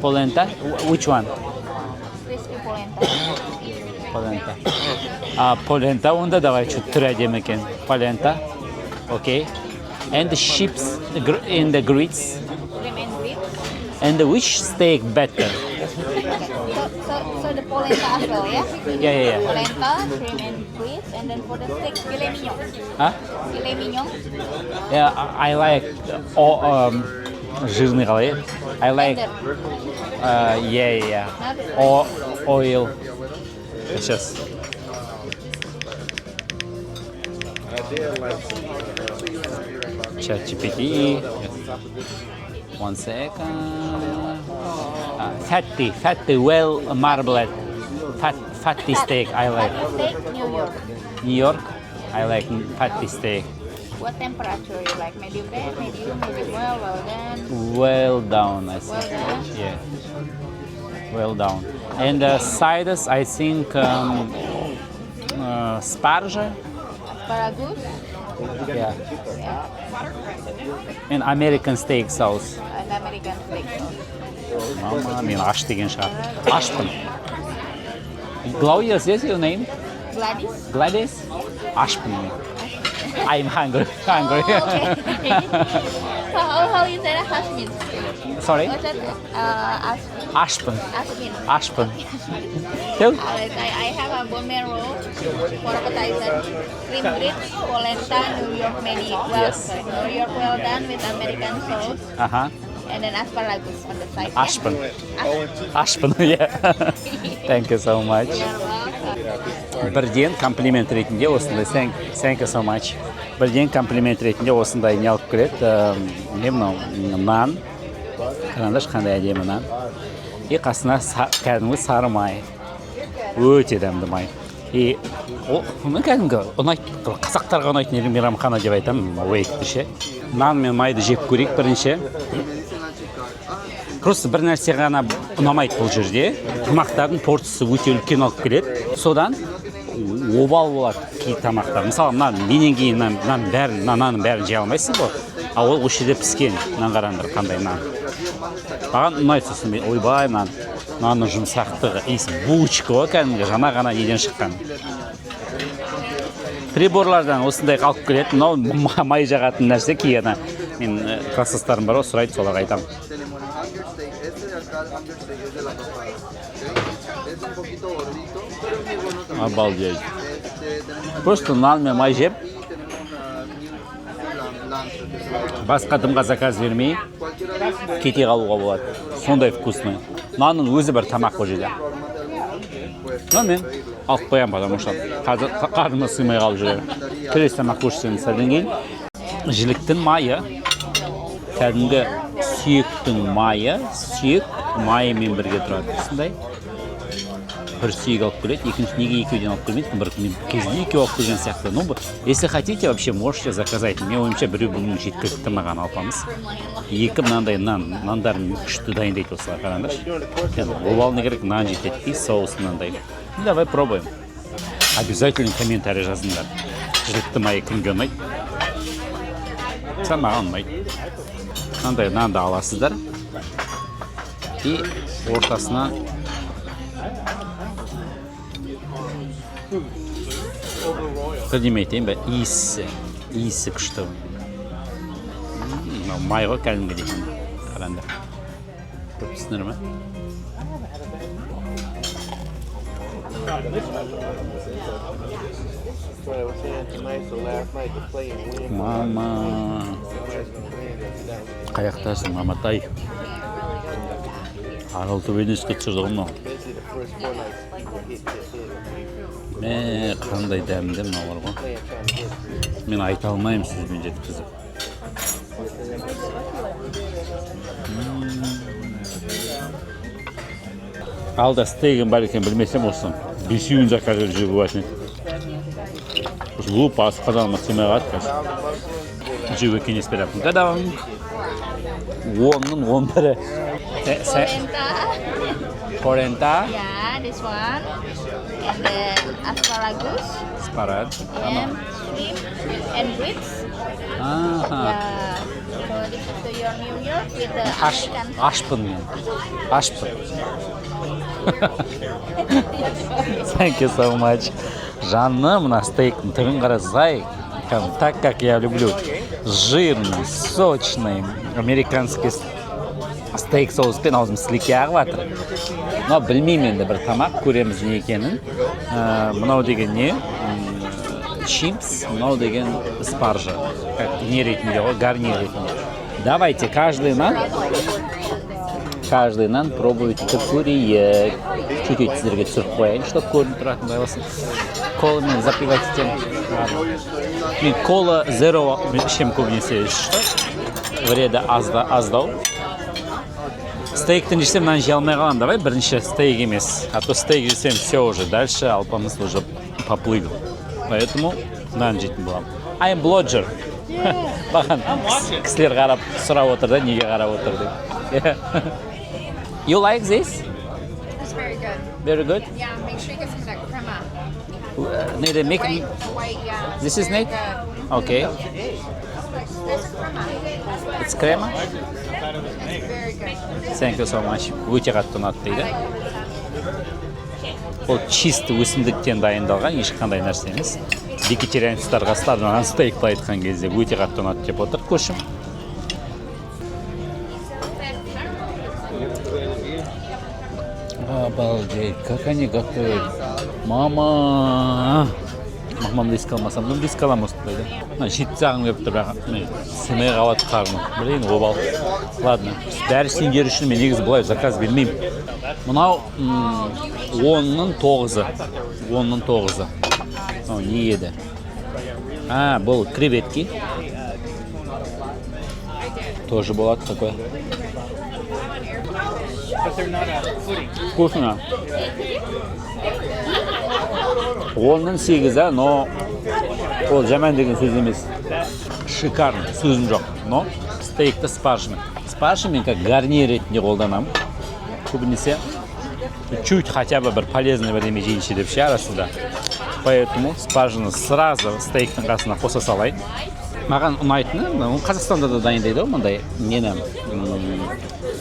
Polenta? Which one? Crispy polenta. Polenta. А, polenta онда давай, что түрі әдемі екен. Polenta. Окей. And the chips in the grits. Shrimp and grits. And which steak better? So the polenta as well, yeah? Yeah. Polenta, shrimp and grits, and then for the steak, filet mignon. Huh? Filet mignon. Yeah, I like all жирный қалай еді? I like Tender. Yeah. Not O oil. Сейчас. Chat GPT. One second. Fatty, fatty, well marbled. Fat, fatty steak. I like. Fatty steak, New York. New York. I like fatty steak. What temperature you like? Medium rare, medium, medium well, well done. Well done, I think. Well done. Yeah. Well done. And the sides, I think спаржа. Asparagus. Yeah. And American steak sauce. And American steak sauce. Мама, мен аш деген шығар. Ашпын. Claudia, is your name? Gladys. Gladys? Ашпын мен. I'm hungry. Hungry. Oh, okay. How you say that? Hashmin. Sorry? What's that? Ашпын. Ashmin. Ашпын. Tell. Alright, I have a bone marrow for appetizer, cream grits, polenta, New York medi well, sorry, New York well done with American sauce, and then asparagus on the side. Yeah? Ашпын. Ашпын, yeah. Thank you so much. You're welcome. Бірден комплимент ретінде осындай thank you so much. Бірден комплимент ретінде осындай не алып келеді, не мынау, нан. Қараңдаршы, қандай әдемі нан. И қасына кәдімгі сары май, өте дәмді май. И ол мына кәдімгі ұнайды, қазақтарға ұнайтын мейрамхана деп айтамын Уэйкті ше. Нан мен майды жеп көрейік бірінші. Просто бір нәрсе ғана ұнамайды бұл жерде: тамақтардың порциясы өте үлкен алып келеді, содан обал болады кей тамақтар. Мысалы, мына менен кейін мынаның бәрін, мына нанның бәрін жей алмайсың ғой, а ол осы жерде піскен нан. Қараңдар, қандай нан, маған ұнайды. Сосын мен, ойбай, мына нанның жұмсақтығы, иісі, булочка ғой кәдімгі, жаңа ғана неден шыққан. Приборлардан осындай алып келеді. Мынау май жағатын нәрсе. Кейін ана мен класстастарым бар ғой, сұрайды, соларға айтамын. Se le pone Hunger Steak. Este de acá, el Hunger Steak, es de la papada. ¿Ok? Es un poquito gordito, pero es muy bueno también. Обалдеть. Este, tenemos Просто нан мен май жеп, y tenemos la New Lamb Lancer, que es la басқа дымға заказ бермей Cualquiera de ellos кете қалуға болады, сондай вкусный. Нанның өзі бір тамақ бұл жерде. Но мен алып қоямын, потому что қазір қарныма сыймай қалып жүр. Келесі тамақ көрсетемін сәлден кейін. Жіліктің майы, кәдімгі сүйектің майы, сүйек майымен бірге тұрады. Осындай бір сүйек алып келеді, екінші неге екеуден алып келмейді? Бір мен кезінде екеу алып келген сияқты. Ну, если хотите, вообще можете заказать. Менің ойымша, біреу бүгін жеткілікті маған, алпамыз. Екі мынандай нан, нандарын күшті дайындайды осылар, қараңдаршы. Енді обал не керек, нан жетеді. И соус мынандай. Ну, давай пробуем. Обязательно комментарий жазыңдар, жілікті майы кімге ұнайды? Мысалы, маған ұнайды. Мынандай нанды аласыздар и ортасына бірдеме айтайын ба, иісі күшті. Мынау май ғой кәдімгідей, қараңдар, көріп тұрсыңдар ма? Мама, қаяқтасың, маматай? Аралтөбені еске түсірді ғой мынау. Мә, қандай дәмді мыналар ғой, мен айта алмаймын сөзбен жеткізіп. Алда стейгім бар екенін білмесем, осы бесеуін заказ етіп жеуге болатын еді. Осы глупо асқазаныма сыймай қалады қазір. Жеуге кеңес беремін. Та-дам! 10-ның 11-і. Polenta. Polenta. Yeah, this one. And then asparagus Спарад. And shrimp and grits. Аха. Yeah. So this is the your New York with the Аш, American. Ашпын мен. Ашпын. Thank you so much. Жаным, мына стейктің түрін қарасай. Кәдімгі так, как я люблю. Жирный, сочный, американский стейк соуспен аузым сілекей ағып жатыр. Мынау білмеймін енді, бір тамақ, көреміз не екенін. Мынау деген не? Чипс, мынау деген спаржа. Как не ретінде ғой, гарнир ретінде. Давайте каждый нан пробует көрейік. Чуть-чуть сіздерге түсіріп қояйын, чтобы көрініп тұратындай болсын. Коламен запивать етемін. Ладно. Мен кола зеро ішемін көбінесе, что вреда аздау. Стейктен жесем, мынаны жей алмай қаламын. Давай бірінші стейк емес, а то стейк жесем, все уже, дальше Алпамыс уже поплыл, поэтому мынаны жейтін боламын. I'm blogger. Маған кісілер қарап сұрап отыр да, неге қарап отыр деп. You like this? It's very good. Very good. Yeah, make sure you get some of that crema. Need make White, white, yeah. This is Very neat? good. Okay. There's a crema. It's crema. It's very good. Thank you so much. Өте қатты ұнады дейді. Ол чисто өсімдіктен дайындалған, ешқандай нәрсе емес. Вегетарианецтарға арналған стейк, былай айтқан кезде, өте қатты ұнады деп отыр көршім. Обалдеть, как они готовят. Мама, мамамды еске алмасам, ну, еске аламын осындайда. Мына жетіп тастағым келіп тұр, бірақ міне, сыймай қалады қарным, блин, обал. Ладно, бәрі сендер үшін. Мен негізі былай заказ бермеймін. Мынау 10-ның 9-ы, 10-ның 9-ы. Мынау не еді? А, бұл креветки тоже болады такое. Вкусно. 10-ның 8-і, но ол жаман деген сөз емес, шикарно, сөзім жоқ. Но стейкті спаржамен, спаржамен как гарнир ретінде қолданамын көбінесе, чуть хотя бы бір полезный бірдеме жейінші деп ше арасында. Поэтому спаржаны сразу стейктің қасына қоса салайын. Маған ұнайтыны мынау, Қазақстанда да дайындайды ғой мындай нені,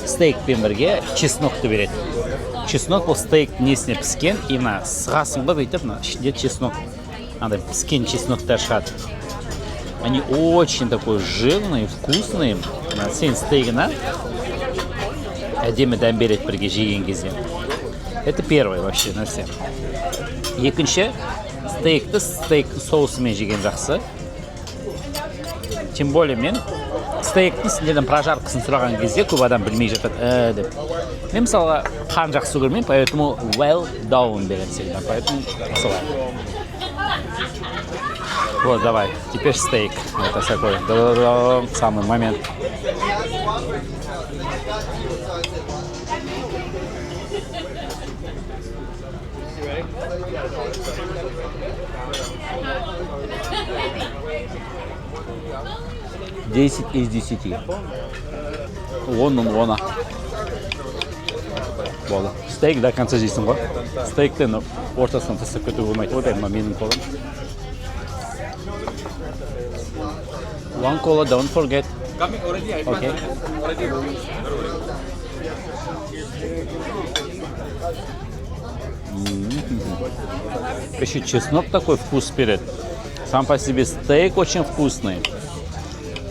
стейкпен бірге чеснокты береді. Чеснок бұл стейк несіне піскен, и мына сығасың ғой бүйтіп, мына ішінде чеснок, андай піскен чесноктар шығады. Они очень такой жирный, вкусный. Мына сен стейгіне әдемі дәм береді бірге жеген кезде. Это первый вообще нәрсе. Екінші, стейкті стейк соусымен жеген жақсы. Тем более мен стейктің сендерден прожаркасын сұраған кезде көп адам білмей жатады деп. Мен мысалға қан жақсы көрмеймін, поэтому well done беремін всегда, поэтому солай. Вот, давай теперь стейк. Это такой, да, самый момент. 10 из 10. 10-ның 10-ы болды. Стейк до конца жейсің ғой, стейктен ортасынан тастап кетуге болмайды. Ойбай, мынау менің колам. One cola, don't forget. Okay. Еще чеснок такой вкус перед. Сам по себе стейк очень вкусный.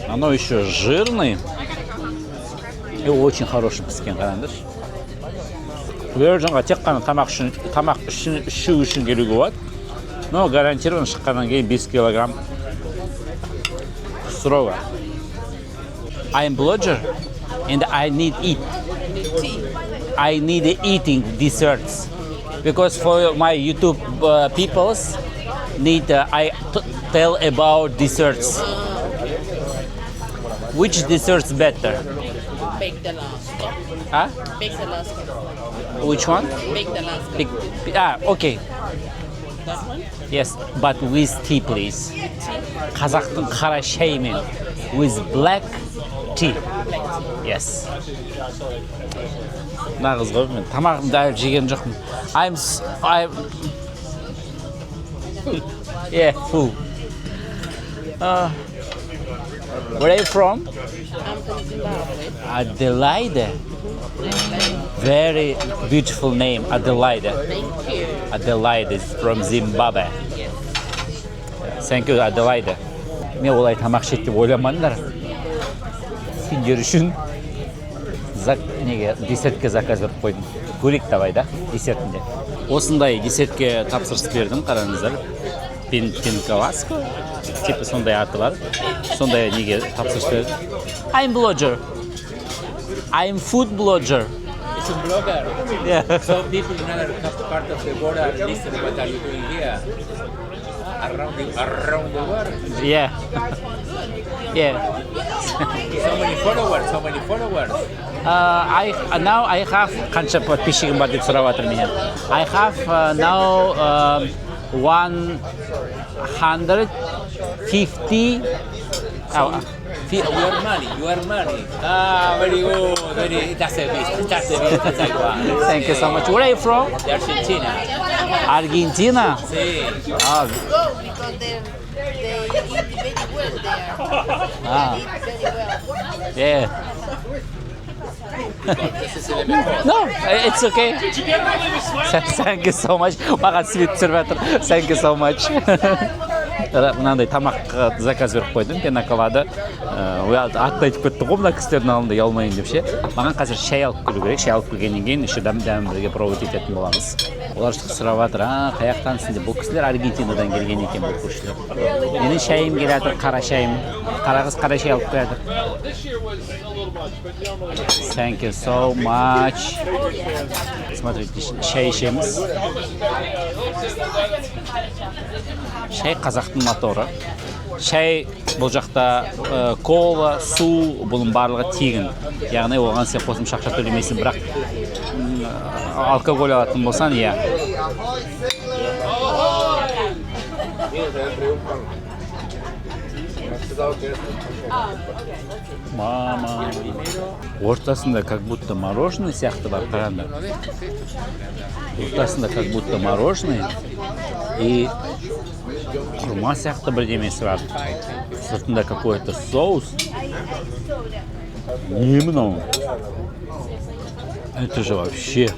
Оно еще жирный и очень хороший піскен. Қараңдаршы, Virginға тек қана тамақ үшін, тамақ үшін, ішу үшін келуге болады, но гарантированно шыққаннан кейін 5 килограмм строго. I'm blogger and I need eat. I need eating desserts because for my YouTube peoples need I tell about desserts. Which desserts better? Baked Alaska. Huh? Baked Alaska. Which one? Baked Alaska. Ah, okay. That one? Yes, but with tea, please. Қазақтың қара шайымен. With black tea. Yes. Нағыз ғой, мен тамағымды әлі жеген жоқпын. I'm yeah, full. А, Where are you from? I'm from Zimbabwe. Adelaide. Very beautiful name, Adelaide. Thank you. Adelaide is from Zimbabwe. Yes. Thank you, Adelaide. Мен олай тамақ ішеді деп ойламадыңдар. Сендер үшін неге десертке заказ беріп қойдым. Көрейік, давай да, десертінде. Осындай десертке тапсырыс бердім, қараңыздар. Пинкаласко, типа сондай аты бар. Сондай неге тапсырыс бердім. I'm blogger. I'm food blogger. It's a blogger. Yeah. So people in other part of the world are listening. What are you doing here? Around the world. Yeah. So many followers. So many followers. I now I have, қанша подписчигім бар деп сұрап жатыр менен. I have now 150. You earn money. You earn money. Ah, very good. Very. That's a business. That's a business I want. Thank you so much. Where are you from? The Argentina. Argentina. Sí. Ah, Go because they eat very well there. Ah. They eat very well. Yeah. No, it's okay. Thank you so much. Маған свет түсіріп жатыр. Thank you so much. Мынандай тамақ заказ беріп қойдым, пинаколада. Атты айтып кетті ғой мына кісілердің алдында ұялмайын деп ше. Маған қазір шай алып келу керек. Шай алып келгеннен кейін еще дәмін бірге пробовать ететін боламыз. Олар сұрап жатыр, а, қаяқтансың деп. Бұл кісілер Аргентинадан келген екен, бұл көршілер. Менің шайым келе жатыр, қара шайым. Қара қыз қара шай алып келе жатыр. Thank you so much. Смотрите, шай ішеміз. Шай — қазақтың моторы. Шай бұл жақта, кола, су, бұның барлығы тегін. Яғни оған сен қосымша ақша төлемейсің, бірақ алкоголь алатын болсаң, иә. Мама. Ортасында как будто мороженое сияқты бар, қараңдар. Ортасында как будто мороженое и құрма сияқты бірдемесі бар. Сыртында какой-то соус. Не мынау? Это же вообще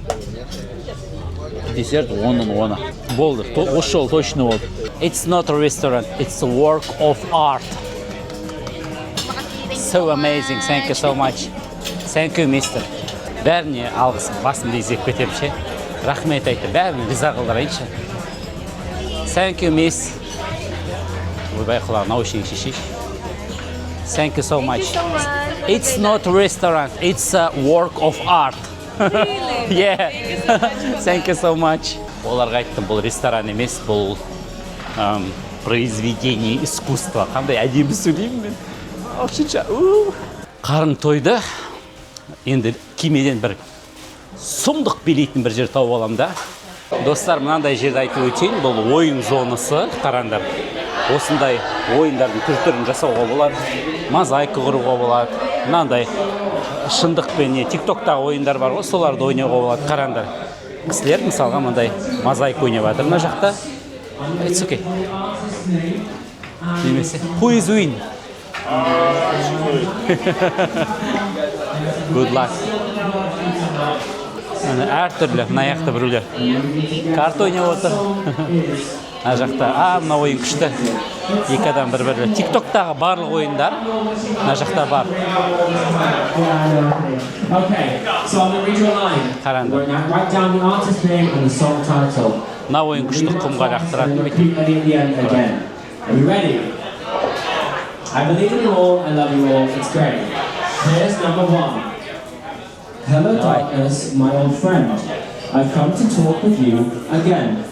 десерт оның оны. Болды, осы жолы точно болды. It's not a restaurant, it's a work of art. So amazing, thank you so much. Thank you, mister. Бәріне алғыс, басымды изеп кетемін ше. Рахмет айтты, бәрін риза қылдырайыншы. Thank you, miss. Ойбай, құлағын наушник шешейші. Thank you so much. So much. It's not a restaurant, it's a work of art. Really? Yeah. Thank you so much for Thank you so much. Оларға айттым, бұл ресторан емес, бұл произведение искусства. Қандай әдемі сөйлеймін мен. Ағылшынша. У. Қарын тойды. Енді кемеден бір сұмдық билейтін бір жер тауып аламын да. Достар, мынандай жерді айтып өтейін. Бұл ойын зонасы. Қараңдар. Осындай ойындардың түр түрін жасауға болады. Мозаика құруға болады. Мынандай шындықпен не тиктоктағы ойындар бар ғой, соларды ойнауға болады. Қараңдар. Кісілер мысалға мындай мозаика ойнап жатыр мына жақта. It's okay. Немесе who is win? Good luck. Міне, әртүрлі мына жақта біреулер карта ойнап отыр. Мына жақта, а, мына ойын күшті. Екі адам бір бірі. Тиктоктағы барлық ойындар мына жақта бар. Okay, so I'm going to read you a line. Қараңдар. We're going to write down the artist's name and the song title. Мына ойын күшті, құмға лақтыратын. Repeat at the end again. Are you ready? I believe in you all, I love you all, it's great. Here's number one. Hello, darkness, my old friend. I've come to talk with you again.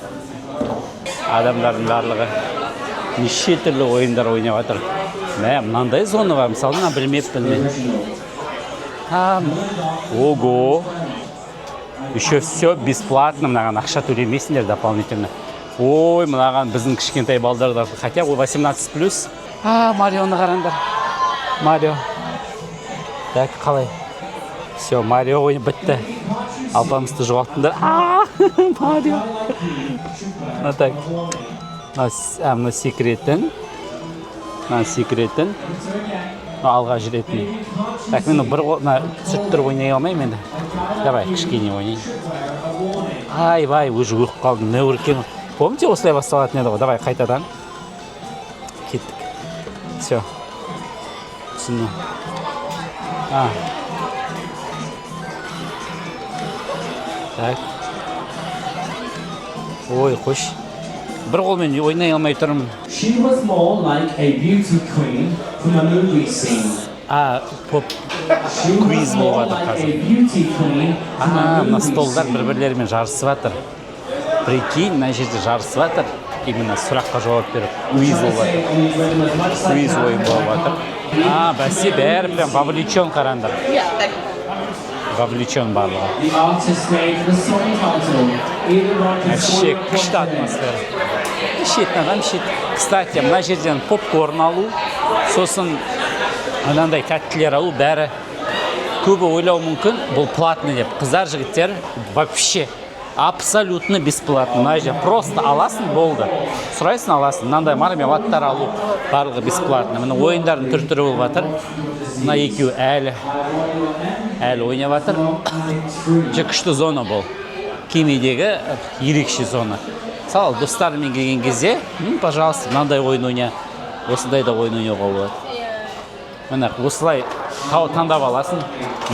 Адамдардың барлығы неше түрлі ойындар ойнап жатыр. Мә, мынандай зона бар, мысалы, мына білмеппін мен. А, ого, еще все бесплатно, мынаған ақша төлемейсіңдер дополнительно. Ой, мынаған біздің кішкентай балдар да, хотя ол 18 плюс. А, Марионы қараңдар. Марио. Так, қалай? Все, Марио ойын бітті. Алпамысты жоғалттыңдар. А, Марио. Мына так. Мына, мына секретін. Мынаны секіретін, алға жүретін. Так, мен бір мына түсіріп тұрып ойнай алмаймын енді. Давай, кішкене ойнайын. Айбай, уже өліп қалдым. Не екен? Помните, осылай басталатын еді ғой. Давай, қайтадан. Кеттік. Все. Түсіндім. А. Так. Ой, қойшы. Бір қолмен ойнай алмай тұрмын. She was more like a beauty queen from a movie scene. А, поп She was квиз more болып жатыр like a қазір. beauty queen from А, a мына movie столдар scene. бір бірлерімен жарысып жатыр. Прикинь, мына жерде жарысып жатыр. Именно сұраққа жауап беріп, квиз болып жатыр. Квиз ойын болып жатыр. А, бәсе, бәрі прям вовлечен, қараңдар. Вовлечен барлығы. The artist name for the song title. Either write the Вообще song күшті атмосфера. Ішетін адам ішеді. Кстати, мына жерден попкорн алу, сосын анандай тәттілер алу, бәрі, көбі ойлауы мүмкін, бұл платный деп. Қыздар, жігіттер, вообще абсолютно бесплатно. Мына жерде просто аласың, болды. Сұрайсың, аласың. Мынандай мармеладтар алу, барлығы бесплатно. Міне, ойындардың түр түрі болып жатыр. Мына екеуі әлі ойнап жатыр. Же, күшті зона бұл. Кемедегі ерекше зона. Мысалы, достарымен келген кезде, пожалуйста, мынандай ойын ойна, осындай да ойын ойнауға болады. Міне, осылай таңдап аласың.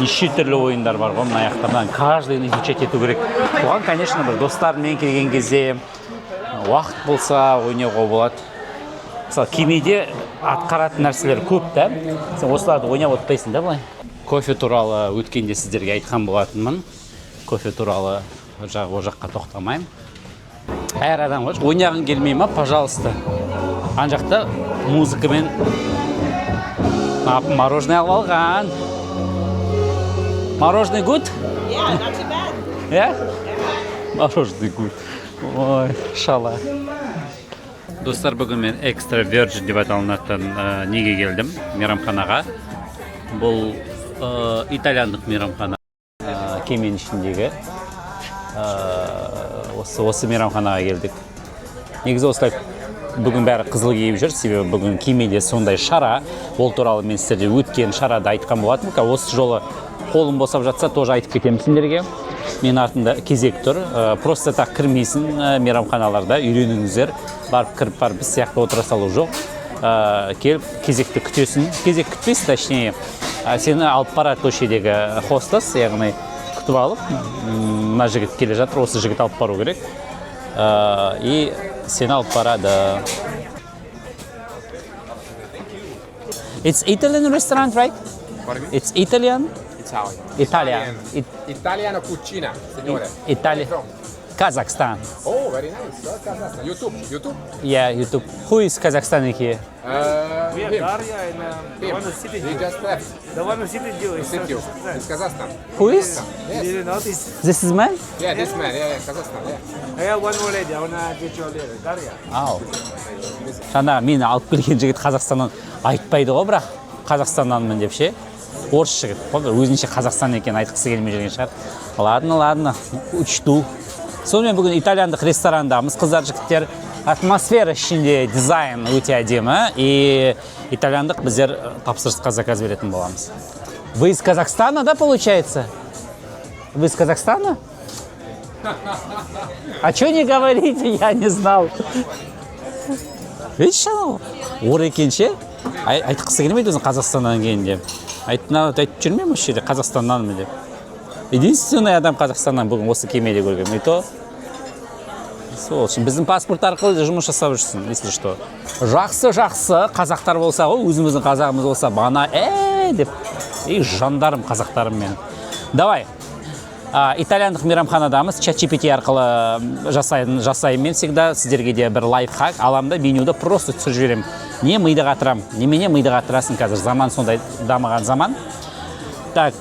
Неше түрлі ойындар бар ғой мына жақта. Мынаны каждый ын изучать ету керек. Бұған, конечно, бір достарымен келген кезде уақыт болса, ойнауға болады. Мысалы, кемеде атқаратын нәрселер көп та. Сен осыларды ойнап отпайсың да былай. Кофе туралы өткенде сіздерге айтқан болатынмын. Кофе туралы ол жаққа тоқтамаймын. Әр адам ғой, ойнағың келмей ма, пожалуйста. Ана жақта музыкамен апам мороженое алып алған. Мороженое good? Yeah, not too bad. Yeah? Мороженое good. Ой, шала. Достар, бүгін мен Extra Virgin деп аталынатын неге келдім? Мейрамханаға. Бұл итальяндық мейрамхана. Кеменің ішіндегі. Осы мейрамханаға келдік. Негізі осылай бүгін бәрі қызыл киіп жүр, себебі бүгін кемеде сондай шара. Ол туралы мен сіздерге өткен шарада айтқан болатынмын. Қазір осы жолы қолым босап жатса, тоже айтып кетемін сендерге. Мен артында кезек тұр. Просто так кірмейсің мейрамханаларда, үйреніңіздер. Барып кіріп барып біз сияқты отыра салу жоқ. Келіп кезекті күтесің. Кезек күтпейсің, точнее, сені алып барады көшедегі хостес, яғни күтіп алып, мына жігіт келе жатыр, осы жігіт алып бару керек. И сені алып барады. It's Italian restaurant, right? Pardon me? It's Italian? Italian. Italian. Italiano cucina, signore. Italian. From? Kazakhstan. Oh, very nice. Oh, Kazakhstan. YouTube. YouTube. Yeah, YouTube. Who is Kazakhstan here? We have Him. Daria and Him. the one who seated He you. just left. The one who seated you is Sit you. It's Kazakhstan. Who is? Yes. You didn't notice? This is man? Yeah, this man. Yeah, Kazakhstan. Yeah. I have one more lady. I wanna get you later. Daria. Ау. Жаңа мені алып келген жігіт Қазақстаннан айтпайды ғой, бірақ Қазақстаннанмын деп ше. Орыс жігіт қой, бір өзінше Қазақстан екенін айтқысы келмей жүрген шығар. Ладно, ладно, учту. Сонымен, бүгін итальяндық ресторандамыз, қыздар, жігіттер. Атмосфера ішінде, дизайн өте әдемі. И итальяндық біздер тапсырысқа заказ беретін боламыз. Вы из Казахстана, да, получается? Вы из Казахстана? А что не говорите, я не знал. Видишь, анау ор екен ше, айтқысы келмейді өзін Қазақстаннан келген деп. Айтып жүрмеймін осы жерде Қазақстаннанмын деп. Единственный адам Қазақстаннан бүгін осы кемеде көргенмін. И то сол үшін біздің паспорт арқылы жұмыс жасап жүрсің, если что. Жақсы, жақсы, қазақтар болса ғой, өзіміздің қазағымыз болса, бана деп. Ей, жандарым, қазақтарым менің. Давай. Итальяндық мейрамханадамыз. ChatGPT арқылы жасаймын мен всегда. Сіздерге де бір лайфхак аламын да, менюді просто түсіріп жіберемін. Не миды қатырамын, немене миды қатырасың, қазір заман сондай дамыған заман. Так,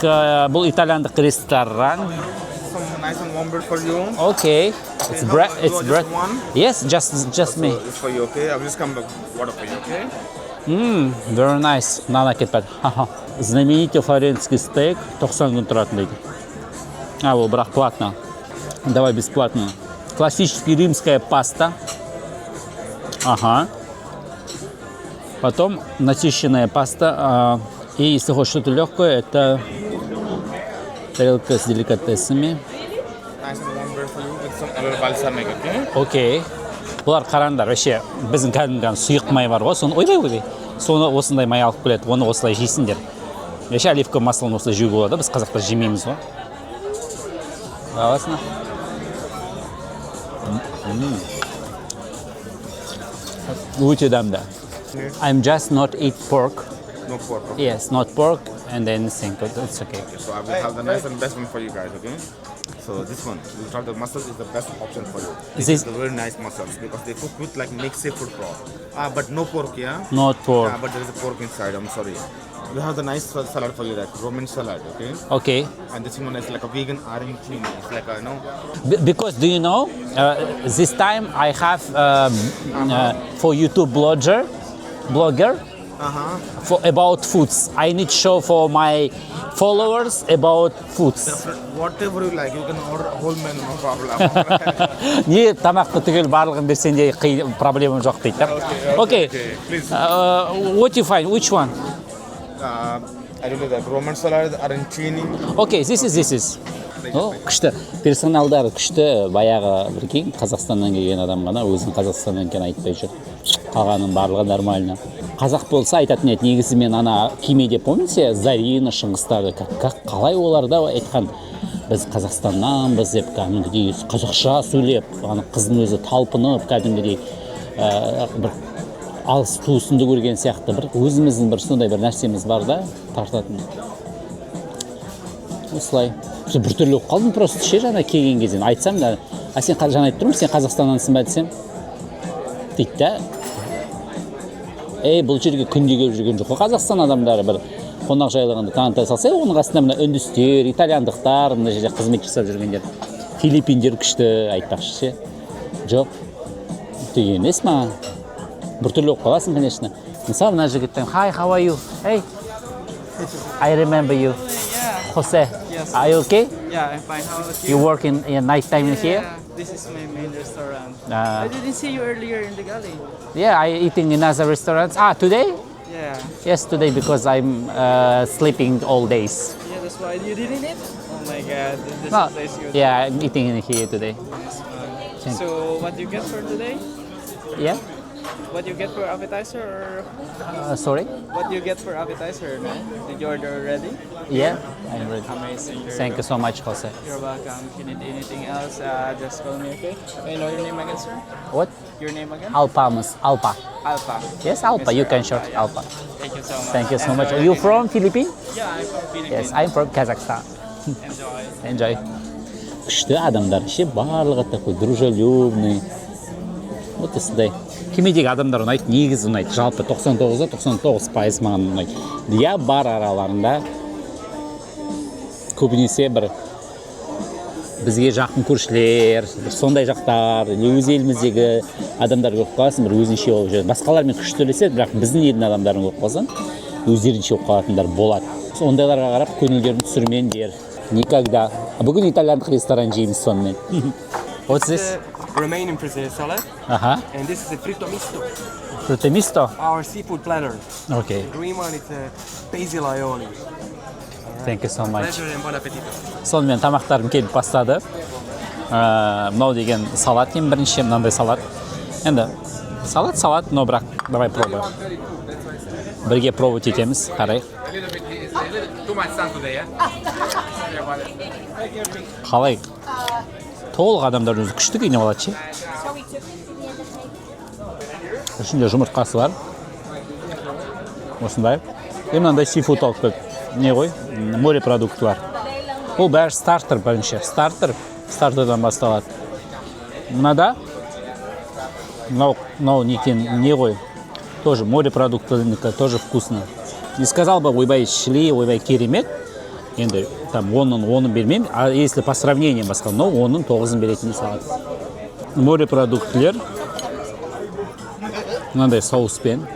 бұл итальяндық ресторан. Some nice and warm bread for you. Окей. It's bread. You It's want bread. just one? Yes, just me. So it's for you, okay? I'll just come back water for you, okay? Very nice. Нан әкетпеді. Ха-ха. Знаменитый флоренский стейк 90 күн тұратын дейді. А, ол бірақ платно. Давай бесплатно. Классический римская паста. Ага. Потом насыщенная паста. И если хочешь что-то легкое, это тарелка с деликатесами. Nice and warm bread for you with some other balsamic, okay? Окей. Бұлар, қараңдар, вообще біздің кәдімгі сұйық май бар ғой, соны, ойбай, ойбай, соны, осындай май алып келеді, оны осылай жейсіңдер. Вообще оливковый маслоны осылай жеуге болады, біз, қазақтар, жемейміз ғой. Аласың. Өте дәмді. I'm just not eat pork. No pork. Okay. Yes, not pork and anything. It's okay. So I will have the nice and best one for you guys, okay? So this one, you try the mussels, is the best option for you. This is the very nice mussels because they cook with like mixed seafood broth. Ah, but no pork, yeah? Not pork. Yeah, but there is a pork inside. I'm sorry. We have the nice salad for you, like Roman salad, okay? Okay. And this one is like a vegan arancini. It's like a Because do you know, this time I have for YouTube blogger for about foods. I need show for my followers about foods. Whatever you like, you can order a whole menu, no problem. Не, тамақты түгел барлығын берсең де проблема жоқ дейді да. Окей. Okay, please. What you find? Which one? I don't know, the Roman salad, arancini. Окей, this is. О, күшті. Персоналдары күшті. Баяғы, прикинь, Қазақстаннан келген адам ғана өзін Қазақстаннан екенін айтпай жүр. Қалғанының барлығы нормально. Қазақ болса, айтатын еді. Негізі мен ана кемеде, помните, Зарина, Шыңғыстарды, как қалай олар да айтқан, біз Қазақстаннанбыз деп, кәдімгідей қазақша сөйлеп, ана қыздың өзі талпынып, кәдімгідей бір алыс туысынды көрген сияқты. Бір өзіміздің бір сондай бір нәрсеміз бар да, тартатын. Осылай. Сол біртүрлі болып қалдым просто ше, жаңа келген кезден айтсам да, а сен жаңа айтып тұрмын, сен Қазақстаннансың ба десем дейді да. Ей, бұл жерге күнде келіп жүрген жоқ қой Қазақстан адамдары. Бір қонақжайлығында таныта салса, оның қасында мына үндістер, итальяндықтар, мына жерде қызмет жасап жүргендер, филиппиндер күшті айтпақшы ше. Жоқ деген емес, маған біртүрлі болып қаласың, конечно. Мысалы, мына жігіттен: "Hi, how are you? Hey, I remember you." Jose. Yes. Are you okay? Yeah, I'm fine. How about you? You work in night time in here? Yeah, this is my main restaurant. Ah. I didn't see you earlier in the galley. Yeah, I eating in other restaurants. Ah, today? Yeah. Yes, today, because I'm sleeping all days. Yeah, that's why you didn't eat? Oh my God, this No, place good. yeah, I'm eating in here today. Nice one. Thank So, what do you get for today? Yeah. What do you get for appetizer or Sorry? What do you get for appetizer, man? Did you order already? Yeah, I'm ready. Amazing. Here Thank you you go. so much, Jose. You're welcome. If you need anything else, just call me, okay? May I know your name again, sir? What? Your name again? Alpamus. Alpa. Alpha. Yes, Alpa. You Mr. can Alpa, short yeah. Alpa. Thank you so much. Thank you so much. Enjoy Are you your dinner. from Philippines? Yeah, I'm from Philippines. Yes, I'm from Kazakhstan. Enjoy. Enjoy. Күшті адамдар ше, барлығы такой дружелюбный. Вот осындай. Кемедегі адамдар ұнайды, негізі ұнайды. Жалпы 99-да 99% маған ұнайды. Иә, бар араларында көбінесе бір бізге жақын көршілер, бір сондай жақтар, или өз еліміздегі адамдар көріп қаласың, бір өзінше болып жүреді. Басқалармен күшті сөйлеседі, бірақ біздің елдің адамдарын көріп қалсаң, өздерінше болып қалатындар болады. Ондайларға қарап көңілдерін түсірмеңдер. Никогда. Бүгін итальяндық ресторан жейміз сонымен. What's this? Romanian frisée salad. And this is a fritto misto. Fritto misto? Our seafood platter. Okay. The green one is a basil aioli. Thank you so much. Pleasure and bon appetito. Сонымен, тамақтарым келіп бастады. Мынау деген салат, ең бірінші мынандай салат. Енді салат салат, но бірақ давай пробуем. Бірге пробовать етеміз, қарайық. A little bit, it's a little too much sun today, yeah? Sorry about it. Қалай? Толық адамдар өзі күшті киініп алады ше. Ішінде жұмыртқасы бар. Осындай. И мынандай seafood алып келді. Не ғой? Морепродуктылар. Бұл бәрі стартер бірінші. Стартер, стартердан басталады. Мынада мынау не екен, не ғой? Тоже морепродуктынікі, тоже вкусно. Не сказал бы, ойбай шли, ойбай керемет. Енді там 10-нан 10-ын бермеймін. А если по сравнению басқа, но 10-нан 9-ын беретін салат. Морепродуктілер мынандай соуспен.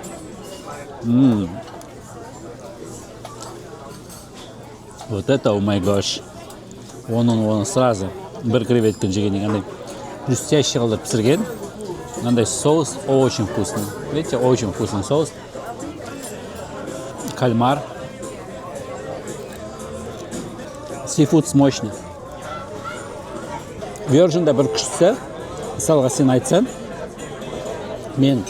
Вот это, oh my gosh. 10-нан 10-ы сразу. Бір креветканы жегеннен андай хрустящий қылып пісірген. Мынандай соус очень вкусный. Видите, очень вкусный соус. Кальмар. Seafood мощный. Virgin'да бір күштісі, мысалға, сен айтсаң, мен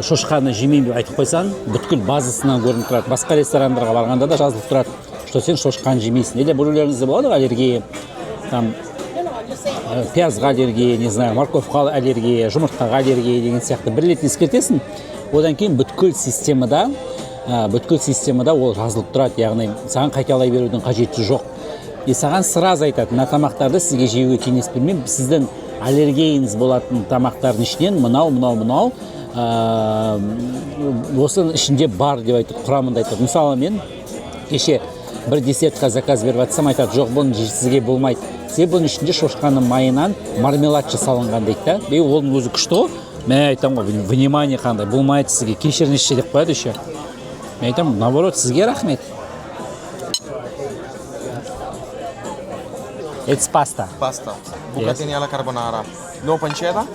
шошқаны жемеймін деп айтып қойсаң, бүткіл базасынан көрініп тұрады. Басқа ресторандарға барғанда да жазылып тұрады, что сен шошқаны жемейсің. Или біреулеріңізде болады ғой аллергия, там пиязға аллергия, не знаю, морковь қа аллергия, жұмыртқаға аллергия деген сияқты. Бір рет ескертесің, одан кейін бүткіл системада ол жазылып тұрады, яғни саған қайталай берудің қажеті жоқ. И саған сразу айтады: мына тамақтарды сізге жеуге кеңес бермеймін, сіздің аллергияңыз болатын тамақтардың ішінен мынау, мынау, мынау осының ішінде бар деп айтып, құрамында айтады. Мысалы, мен кеше бір десертқа заказ беріп жатсам, айтады: жоқ, бұны сізге болмайды, себебі бұның ішінде шошқаның майынан мармелад жасалынған дейді да. И оның өзі күшті ғой. Мен айтамын ғой, внимание қандай, болмайды сізге, кешіріңізші деп қояды еще. Мен айтамын, наоборот, сізге рахмет. It's pasta. Pasta. Bucatini alla carbonara. No pancetta?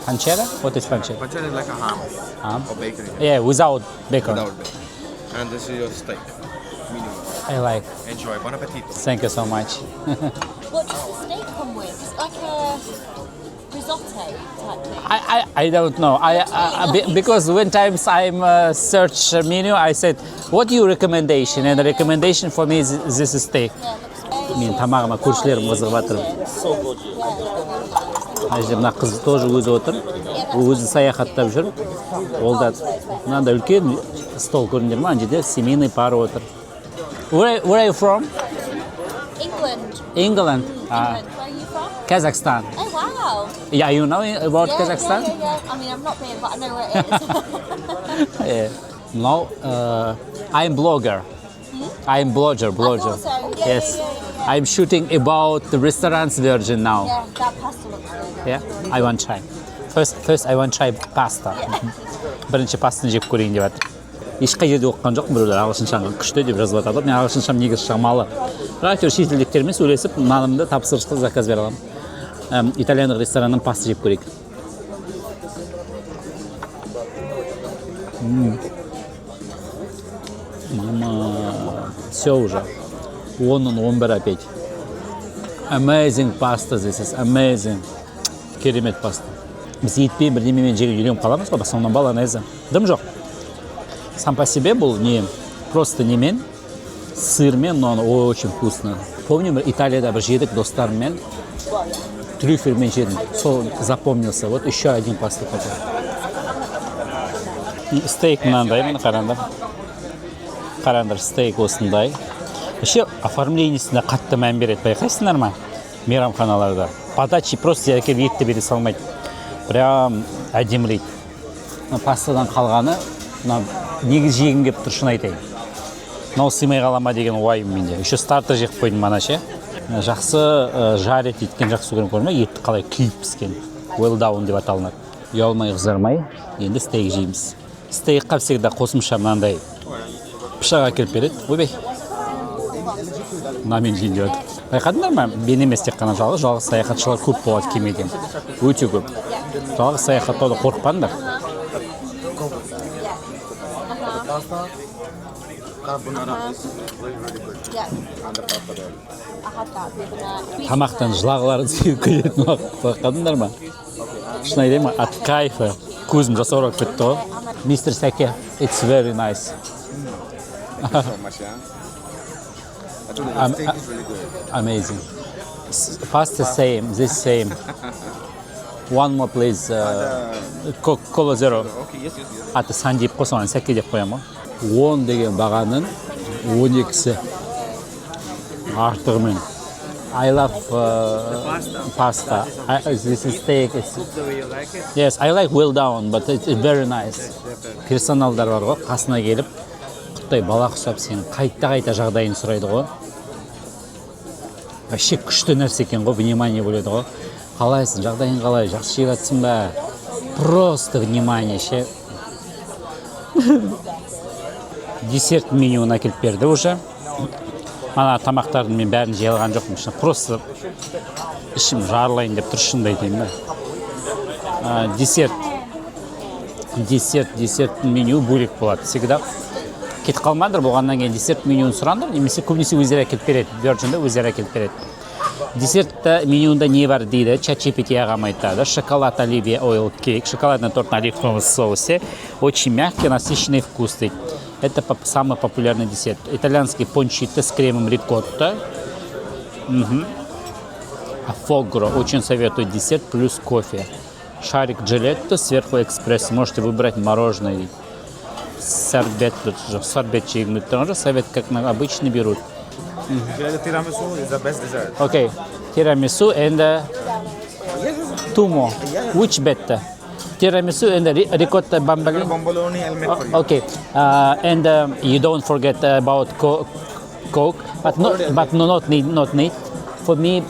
Pancetta? What is pancetta? Pancetta is like a ham. Ham? Or bakery. Yeah, without bacon. Without bacon. And this is your steak. Minimum. I like. Enjoy. Buon appetito. Thank you so much. What does the steak come with? Is it like a risotto type thing? I don't know. I because when times I'm search menu, I said, "What your recommendation?" And the recommendation for me is this steak. Мен тамағыма көршілерім қызығып жатыр. Мына жерде мына қыз тоже өзі отыр. Ол өзі саяхаттап жүр. Ол да мынандай үлкен стол, көрдіңдер ма? Ана жерде семейный пара отыр. Where are you from? England. England. Ah, England. Where are you from? Kazakhstan. Oh wow. Yeah, you know about Kazakhstan? Yeah. I mean, I've not been, but I know where it is. Yeah. No, I'm blogger. I'm blogger, blogger. So. Yeah, Yes. yeah. I'm shooting about the restaurants Virgin now. Yeah, that pasta looks really good. Yeah, I want try. First I want try pasta. Бірінші пастаны жеп көрейін деп жатыр. Ешқай жерде оқыған жоқпын, біреулер ағылшыншаң күшті деп жазып жатады. Мен ағылшыншам негізі шамалы. Бірақ әйтеуір шетелдіктермен сөйлесіп, нанымды тапсырысқа заказ бере аламын. Итальяндық рестораннан паста жеп көрейік. Мама, все уже. 10-ның 11 опять. Amazing pasta this is, amazing. Керемет паста. Біз етпен, бірдемемен жеуге үйреніп қаламыз ғой, в основном болонезе. Дым жоқ. Сам по себе бұл не, просто немен, сырмен, но он очень вкусно. Помню, бір Италияда бір жедік достарыммен, трюфельмен жедім. Сол запомнился. Вот еще один паста такой. Стейк мынандай, міне, қараңдар. Қараңдар, стейк осындай. Вообще оформление сіне қатты мән береді, байқайсыңдар ма? Мейрамханаларда. Подачи просто әкеліп етті бере салмайды. Прям әдемілейді. Мына пастадан қалғаны, мына негізі жегім келіп тұр, шын айтайын. Мынау сыймай қала ма деген уайым менде. Еще стартер жеп қойдым ана ше. Жақсы жарить еткен жақсы көремін, көрме, етті қалай күйіп піскен. Well done деп аталынады. Ұялмай, қызармай енді стейк жейміз. Стейкқа всегда қосымша мынандай пышақ әкеліп береді. Ойбай. Мынамен жейін деп жатыр. Байқадыңдар ма? Мен емес тек қана жалғыз, жалғыз саяхатшылар көп болады кемеде. Өте көп. Жалғыз саяхаттауды қорықпаңдар. Pasta carbonara is really, really good. Yeah. And the pasta there. I had that the other night. Тамақтан жылағылары сүйіп келетін уақыт, байқадыңдар ма? Шын айтайын ба, от кайфа көзім жасаурап кетті ғой. Мистер Сәке, it's very nice. Thank you so much, yeah. I told you the steak is really good. Amazing. Pasta same, this same. One more, please. Cola Zero. Okay, yes. Аты Сандип қой, соған Сәке деп қоямын ғой. 10 деген бағаның 12-сі артығымен. I love pasta. This is steak. Cook the way you like it. Yes, I like well done, but it's very nice. Персоналдар бар ғой, қасына келіп, құттай бала құсап сені қайта қайта жағдайын сұрайды ғой. Вообще күшті нәрсе екен ғой, внимание бөледі ғой. Қалайсың, жағдайың қалай, жақсы жеп жатсың ба? Просто внимание ше. Десерт менюін әкеліп берді уже. Ана тамақтардың мен бәрін жей алған жоқпын. Шын, просто ішім жарылайын деп тұр, шынымды айтайын ба. Десерт. Десерт, десерттің меню бөлек болады всегда. Кетіп қалмаңдар, болғаннан кейін десерт менюін сұраңдар немесе көбінесе өздері әкеліп береді. Virgin'да өздері әкеліп береді. Десерт менюында не бар дейді, ChatGPT ағам айтады. Шоколад оливье oil cake, шоколадный торт на оливковом соусе, очень мягкий, насыщенный вкус дейді. Это самый популярный десерт. Итальянский пончито с кремом рикотта. Мгм. Фогро, очень советую десерт плюс кофе. Шарик джелетто, сверху экспресс. Можете выбрать мороженое. Сорбет, тут сорбет жегім тоже совет, как на обычно берут. The tiramisu is the best dessert. Okay, tiramisu and two more. Which better? Tiramisu and the ricotta bomboloni? Bomboloni I'll make for you. Okay, and you don't forget about Coke, but not, but no, not need, not need. For me,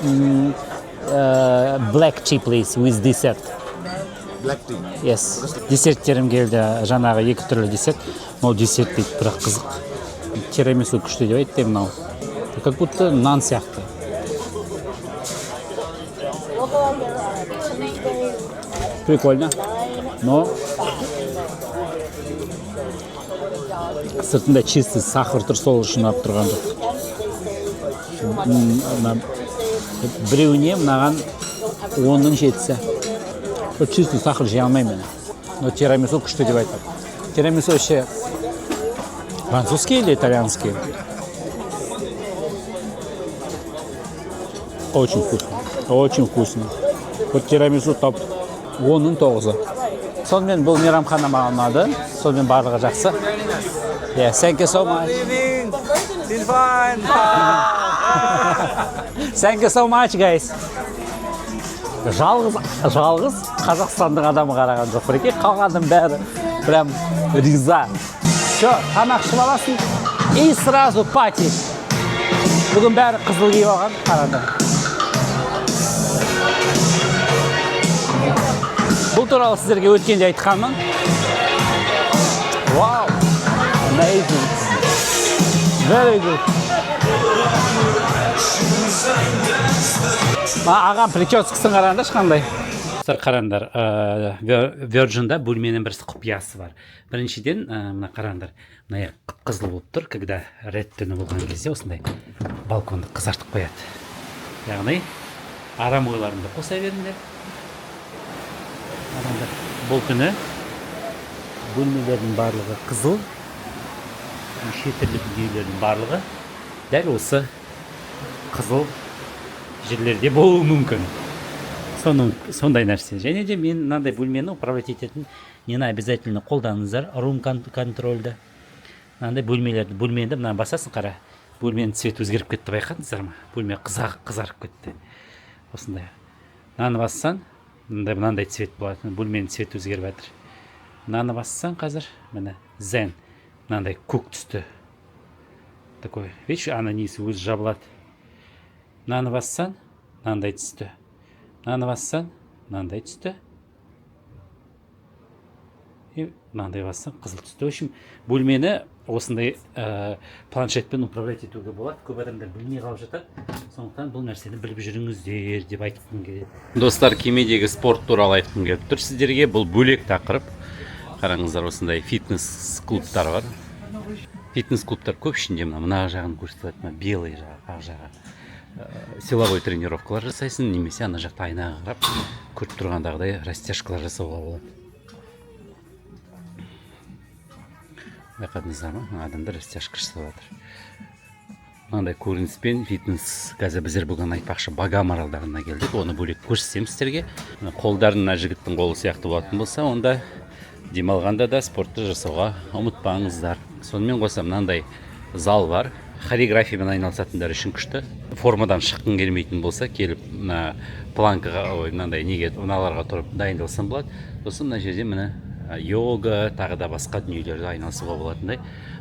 black tea, please, with dessert. Black tea. Yes. Десерттерім келді, жаңағы екі түрлі десерт. Мынау десерт дейді, бірақ қызық. Тирамису күшті деп айтты мынау. Как будто нан сияқты. Прикольно. Но сыртында чистый сахар тұр, сол үшін ұнап тұрған жоқ. Мына біреуіне мынаған 10-ның 7-сі. Вот чистый сахар жей алмаймын мен. Но тирамису күшті деп айтады. Тирамису вообще французский или итальянский? Очень вкусно. Очень вкусно. Вот тирамису топ. 10-ның 9-ы. Сонымен, бұл мейрамхана маған ұнады. Сонымен, барлығы жақсы. Yeah, thank you so much. Evening. Still fine. Thank you so much, guys. Жалғыз, жалғыз қазақстандық адам қараған жоқ, прикинь, қалғанның бәрі прям риза. Все, тамақ ішіп аласың и сразу party. Бүгін бәрі қызыл киіп алған, қараңдар. Бұл туралы сіздерге өткенде айтқанмын. Вау! Amazing. Very good. Ағам прическасын қараңдаршы қандай. Достар, қараңдар, Virgin'да бөлменің бір құпиясы бар. Біріншіден, мына қараңдар, мына жақ қып-қызыл болып тұр, когда red түні болған кезде осындай балконды қызартып қояды. Яғни, арам ойларыңды қоса беріңдер. Адамдар, бұл күні бөлмелердің барлығы қызыл, неше түрлі дүниелердің барлығы дәл осы қызыл жерлерде болуы мүмкін. Соның сондай нәрсе. Және де мен мынандай бөлмені управлять ететін нені обязательно қолданыңыздар, room контрольді. Мынандай бөлмелерді, бөлмені мына басасың, қара, бөлменің цветі өзгеріп кетті, байқадыңыздар ма? Бөлме қызарып кетті. Осындай. Мынаны бассаң, мынандай мынандай цвет болады. Бөлменің цветі өзгеріп жатыр. Мынаны бассаң қазір, міне, зен, мынандай көк түсті. Такой, видишь, ана несі өзі жабылады. Мынаны бассаң, мынандай түсті. Мынаны бассаң, мынандай түсті. И мынандай бассаң, қызыл түсті. В общем, бөлмені осындай планшетпен управлять етуге болады. Көп адамдар білмей қалып жатады. Сондықтан бұл нәрсені біліп жүріңіздер деп айтқым келеді. Достар, кемедегі спорт туралы айтқым келіп тұр сіздерге. Бұл бөлек тақырып. Қараңыздар, осындай фитнес клубтар бар. Фитнес клубтар көп, ішінде мына жағын көрсетіп жатыр, мына белый жағы, ақ жағы. Силовой тренировкалар жасайсың, немесе ана жақта айнаға қарап көріп тұрғандағыдай растяжкалар жасауға болады. Байқадыңыздар ма? Адамдар растяжка жасап жатыр. Мынандай көрініспен фитнес. Қазір біздер бүгін, айтпақшы, Багам аралдарына келдік. Оны бөлек көрсетемін сіздерге. Мына қолдарын мына жігіттің қолы сияқты болатын болса, онда демалғанда да спортты жасауға ұмытпаңыздар. Сонымен қоса мынандай зал бар. Хореографиямен айналысатындар үшін күшті. Формадан шыққың келмейтін болса, келіп мына планкаға, ой, мынандай неге, мыналарға тұрып дайындалсам болады. Сосын мына жерде міне йога, тағы да басқа дүниелерді айналысуға болатындай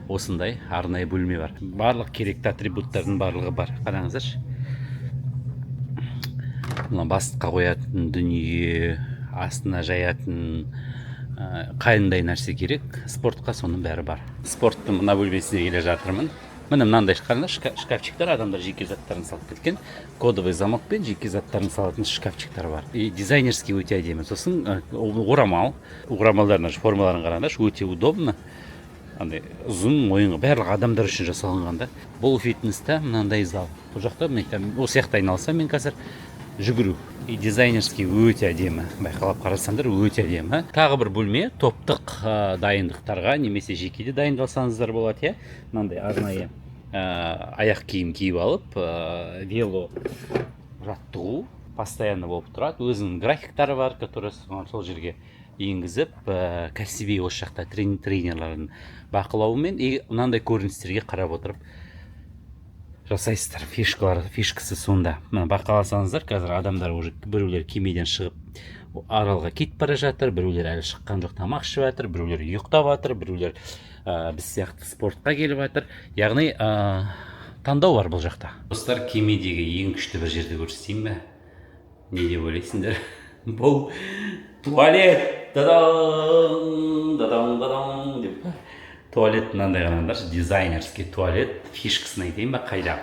осындай арнайы бөлме бар. Барлық керекті атрибуттардың барлығы бар. Қараңыздаршы. Мына бастыққа қоятын дүние, астына жаятын, қандай нәрсе керек спортқа, соның бәрі бар. Спорттың мына бөлмесіне келе жатырмын. Міне, мынандай, қараңдаршы, шкафчиктар, адамдар жеке заттарын салып кеткен. Кодовый замокпен жеке заттарын салатын шкафчиктар бар. И дизайнерский, өте әдемі. Сосын орамал, орамалдардың формаларын қараңдаршы, өте удобно. Андай ұзын мойынға, барлық адамдар үшін жасалынған да. Бұл фитнеста мынандай зал. Бұл жақта мен айтамын, осы жақта айналысамын мен қазір, жүгіру. И дизайнерский, өте әдемі, байқалап қарасаңдар, өте әдемі. Тағы бір бөлме топтық дайындықтарға немесе жеке де дайындалсаңыздар болады, иә. Мынандай арнайы аяқ киім киіп алып, вело жаттығу постоянно болып тұрады. Өзінің графиктары бар, который сол жерге енгізіп, кәсіби осы жақта тренерлардың бақылауымен и мынандай көріністерге қарап отырып жасайсыздар. Фишкалар, фишкасы сонда. Мына бақыласаңыздар, қазір адамдар уже, біреулер кемеден шығып, аралға кетіп бара жатыр, біреулер әлі шыққан жоқ, тамақ ішіп жатыр, біреулер ұйықтап жатыр, біреулер біз сияқты спортқа келіп жатыр. Яғни таңдау бар бұл жақта. Достар, кемедегі ең күшті бір жерді көрсетейін бе? Не деп ойлайсыңдар? Бұл туалет. Дадан, дадан, дадан деп. Туалет мынандай, қараңдаршы, дизайнерский туалет. Фишкасын айтайын ба, қайда?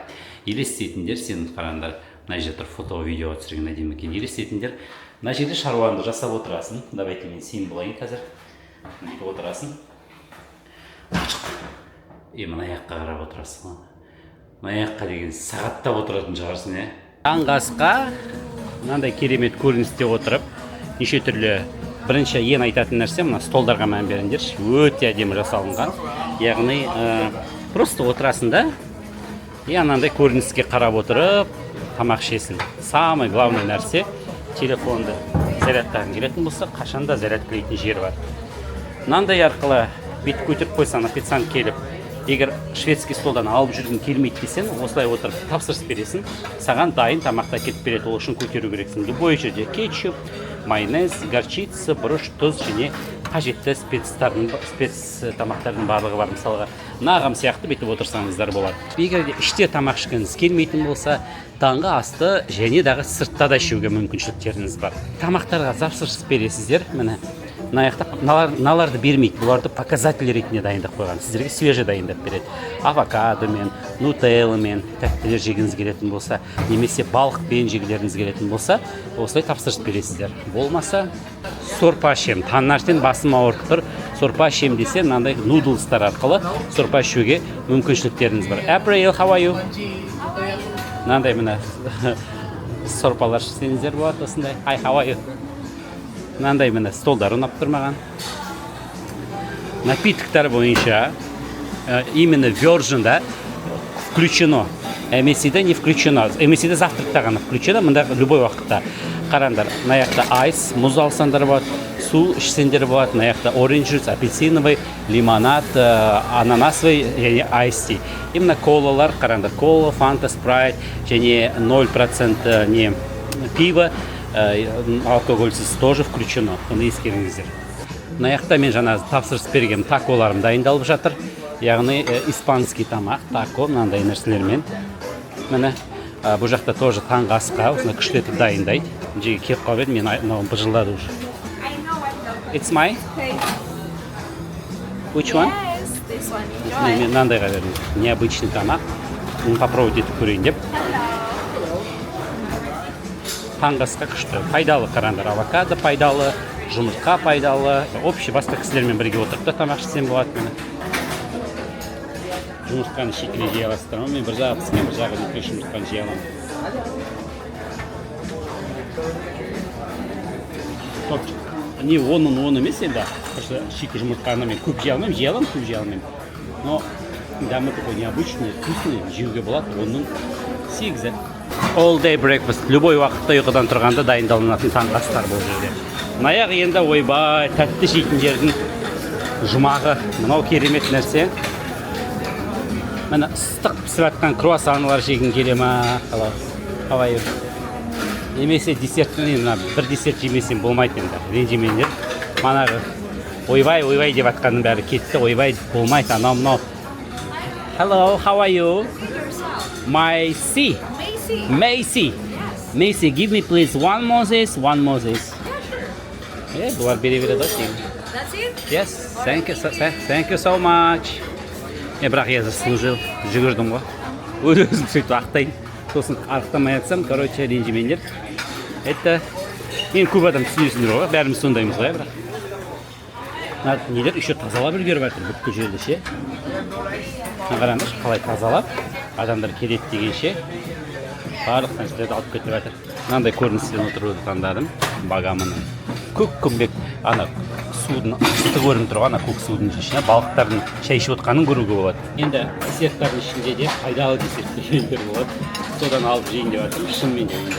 Елестетіңдер сен, қараңдар, мына жерде тұр, фото, видео түсірген әдемі екен. Елестетіңдер, мына жерде шаруаңды жасап отырасың. Давайте мен сен болайын қазір. Бүйтіп отырасың и мына жаққа қарап отырасың. Мына жаққа деген сағаттап отыратын шығарсың, иә. Таңғы асқа мынандай керемет көріністе отырып, неше түрлі. Бірінші ең айтатын нәрсе, мына столдарға мән беріңдерші, өте әдемі жасалынған. Яғни просто отырасың да и анандай көрініске қарап отырып тамақ ішесің. Самый главный нәрсе, телефонды зарядтағың келетін болса, қашанда зарядкалайтын жер бар. Мынандай арқылы бүйтіп көтеріп қойсаң, официант келіп, егер шведский столдан алып жүргің келмейді десең, осылай отырып тапсырыс бересің, саған дайын тамақты әкеліп береді. Ол үшін көтеру керексің. Любой жерде кетчуп, майонез, горчица, бұрыш, тұз және қажетті спецтардың, спец тамақтардың барлығы бар. Мысалға, мына ағам сияқты бүйтіп отырсаңыздар болады. Егер де іште тамақ ішкіңіз келмейтін болса, таңғы асты және дағы сыртта да ішуге мүмкіншіліктеріңіз бар. Тамақтарға тапсырыс бересіздер. Міне, мына жақта мыналарды бермейді, бұларды показатель ретінде дайындап қойған. Сіздерге свежий дайындап береді. Авокадомен, нутелламен, тәттілер жегіңіз келетін болса, немесе балықпен жегілеріңіз келетін болса, осылай тапсырыс бересіздер. Болмаса, сорпа ішемін, таңертең басым ауырып тұр, сорпа ішемін десе, мынандай нудлстар арқылы сорпа ішуге мүмкіншіліктеріңіз бар. April, how are you? Мынандай, міне, сорпалар ішсеңіздер болады осындай. Hi, how are you? Мынандай, міне, столдар ұнап тұр маған. Напитоктар бойынша именно Virgin'да включено. MSC-де не включено. MSC-де завтракта ғана включено, мында любой уақытта. Қараңдар, мына жақта ice, мұз алсаңдар болады, су ішсеңдер болады, мына жақта orange juice, апельсиновый, лимонад, ананасовый және ice tea. Именно колалар, қараңдар, кола, фанта, спрайт және 0% не пиво, алкогольсіз тоже включено. Бұны ескеріңіздер. Мына жақта мен жаңа тапсырыс берген таколарым дайындалып жатыр. Яғни испанский тамақ, тако, мынандай нәрселермен. Міне, бұл жақта тоже таңғы асқа осындай күштетіп дайындайды. Мына жерге келіп қалып едім, мен, мынау быжылдады уже. It's my? Which one? Yes, this one. Міне, Enjoy. мен мынандайға бердім. Необычный тамақ. Оны попробовать етіп көрейін деп. Таңғы асқа күшті. Пайдалы, қараңдар, авокадо пайдалы, жұмыртқа пайдалы. Общий басқа кісілермен бірге отырып та тамақ ішсем болады, міне. Жұмыртқаны шикілей жей аласыздар ма? Мен бір жағы піскен, бір жағы нүкте жұмыртқаны жей аламын. Топчик. Не 10-ның 10 емес енді. Просто шикі жұмыртқаны мен көп жей алмаймын, жей аламын, көп жей алмаймын. Но дәмі такой необычный, вкусный, жеуге болады, 8-ның. All day breakfast, любой уақытта ұйқыдан тұрғанда дайындалынатын таңғы астар бұл жерде. Мына жақ енді, ойбай, тәтті жейтін жердің жұмағы. Мынау керемет нәрсе. Міне, ыстық пісіп жатқан круассанлар жегің келе ма? Hello. How are you? Немесе десерт, мына бір десерт жемесем болмайды енді. Ренжімеңдер. Манағы ойбай, ойбай деп жатқанның бәрі кетті. Ойбай, болмайды, анау мынау. Hello, how are you? Macy. Macy. Macy. Macy, give me please one more this, one more this. Yeah, бұлар бере береді ғой тегін. That's it? Yes, thank you, so, thank you so much. Бірақ я заслужил, жүгірдім ғой. Өз өзім сөйтіп ақтайын, сосын арықтамай жатсам, короче, ренжімеңдер. Это енді көп адам түсінесіңдер ғой, бәріміз сондаймыз ғой, иә. Бірақ мына нелер еще тазалап үлгеріп жатыр бүткіл жерді ше. Мына қараңдаршы, қалай тазалап, адамдар келеді дегенше барлық нәрселерді алып кетіп жатыр. Мынандай көрініспен отыруды таңдадым. Багамының көк көмбек, ана судың асты көрініп тұр ғой, ана көк судың ішіне балықтардың шай ішіп отқанын көруге болады. Енді десерттардың ішінде де пайдалы десерт дегендер болады, содан алып жейін деп жатырмын. Шынымен де енді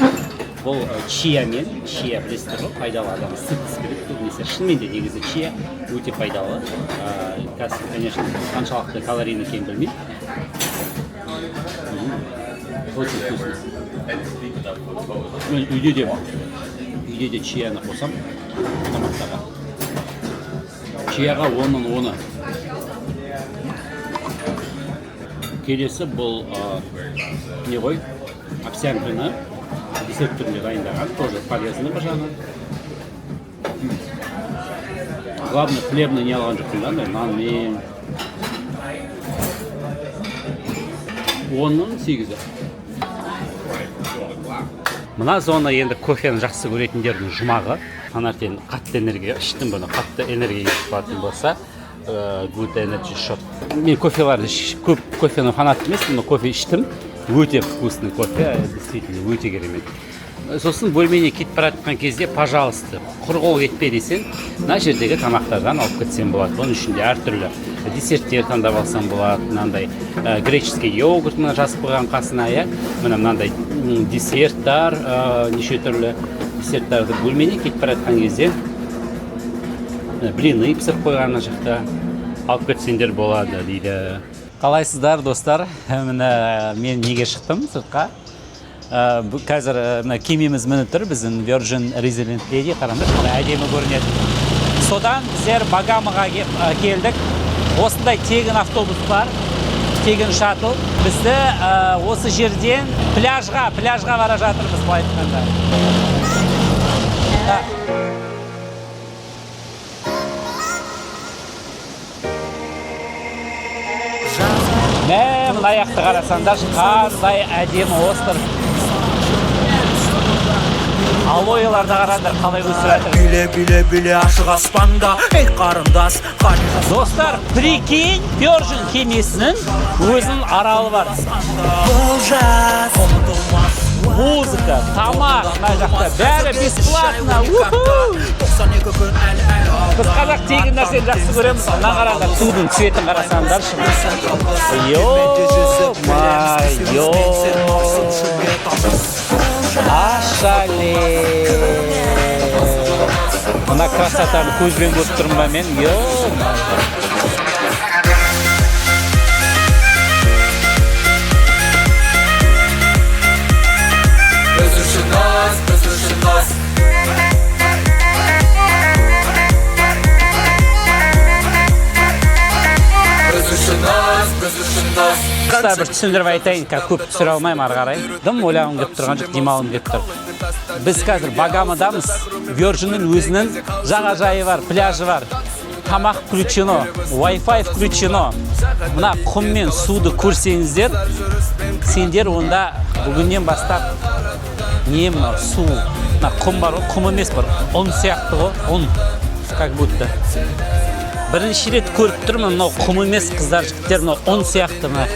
бұл чиямен, чия білесіздер ғой, пайдалы, адам сытқысы келеді көбінесе. Шынымен де негізі чия өте пайдалы. Қазір, конечно, қаншалықты калорийный екенін білмеймін. Очень вкусно. Мен үйде де чияны қосам тамақтарға. Чияға 10-ның 10-ы. Келесі бұл не ғой, овсянканы десерт түрінде дайындаған, тоже полезный бір жағынан. Главное, хлебный не алған жоқпын да, андай нанмен. 10-ның 8-і. Мына зона енді кофені жақсы көретіндердің жұмағы. Таңертең қатты энергия іштім, бұны қатты энергия кетіп қалатын болса, Good Energy Shot. Мен кофеларды көп, кофенің фанаты емеспін, но кофе іштім. Өте вкусный кофе, действительно өте керемет. Сосын бөлмене кетіп бара жатқан кезде, пожалуйста, құр қол кетпе десең, мына жердегі тамақтардан алып кетсең болады. Бұның ішінде әртүрлі десерттер таңдап алсаң болады. Мынандай греческий йогурт мына жазып қойған қасына, иә. Міне, мынандай десерттар, неше түрлі десерттарды бөлмене кетіп бара жатқан кезде, міне, блины пісіріп қойған мына жақта, алып кетсеңдер болады дейді. Қалайсыздар, достар? Міне, мен неге шықтым сыртқа? Қазір мына кемеміз мініп тұр, біздің Virgin Resilient Lady. Қараңдаршы, қалай әдемі көрінеді. Содан біздер Багамаға келдік. Осындай тегін автобус бар, тегін шаттл. Бізді осы жерден пляжға бара жатырмыз, былай айтқанда. Да. Мә, мына аяқты қарасаңдаршы, қандай әдемі остров. Алоэларды қараңдар, қалай өсіп жатыр. Биле, биле, биле ашық аспанда, ей, қарындас. Достар, прикинь, Virgin кемесінің өзінің аралы бар. Бұл жаз ұмытылмас. Музыка, тамақ, мына жақта бәрі бесплатно. Уху! 92 күн әлі, әлі алда. Біз қазақ тегін нәрсені жақсы көреміз. Мына қараңдар, судың цветін қарасаңдаршы. Ё-моё! Ашале! Мына красотаны көзбен көріп тұрмын ба мен? Ё-моё! Біз үшін аз, біз үшін аз. Біз үшін аз, біз үшін аз. Достар, бір түсіндіріп айтайын, қазір көп түсіре алмаймын ары қарай. Дым ойлағым келіп тұрған жоқ, демалғым келіп тұр. Біз қазір Багамадамыз. Virgin'нің өзінің жағажайы бар, пляжы бар. Тамақ включено, Wi-Fi включено. Мына құм мен суды көрсеңіздер, сендер онда бүгіннен бастап не мынау су, мына құм бар ғой, құм емес бар, ұн сияқты ғой, ұн, как будто. Бірінші рет көріп тұрмын, мынау құм емес, қыздар, жігіттер, мынау ұн сияқты мына.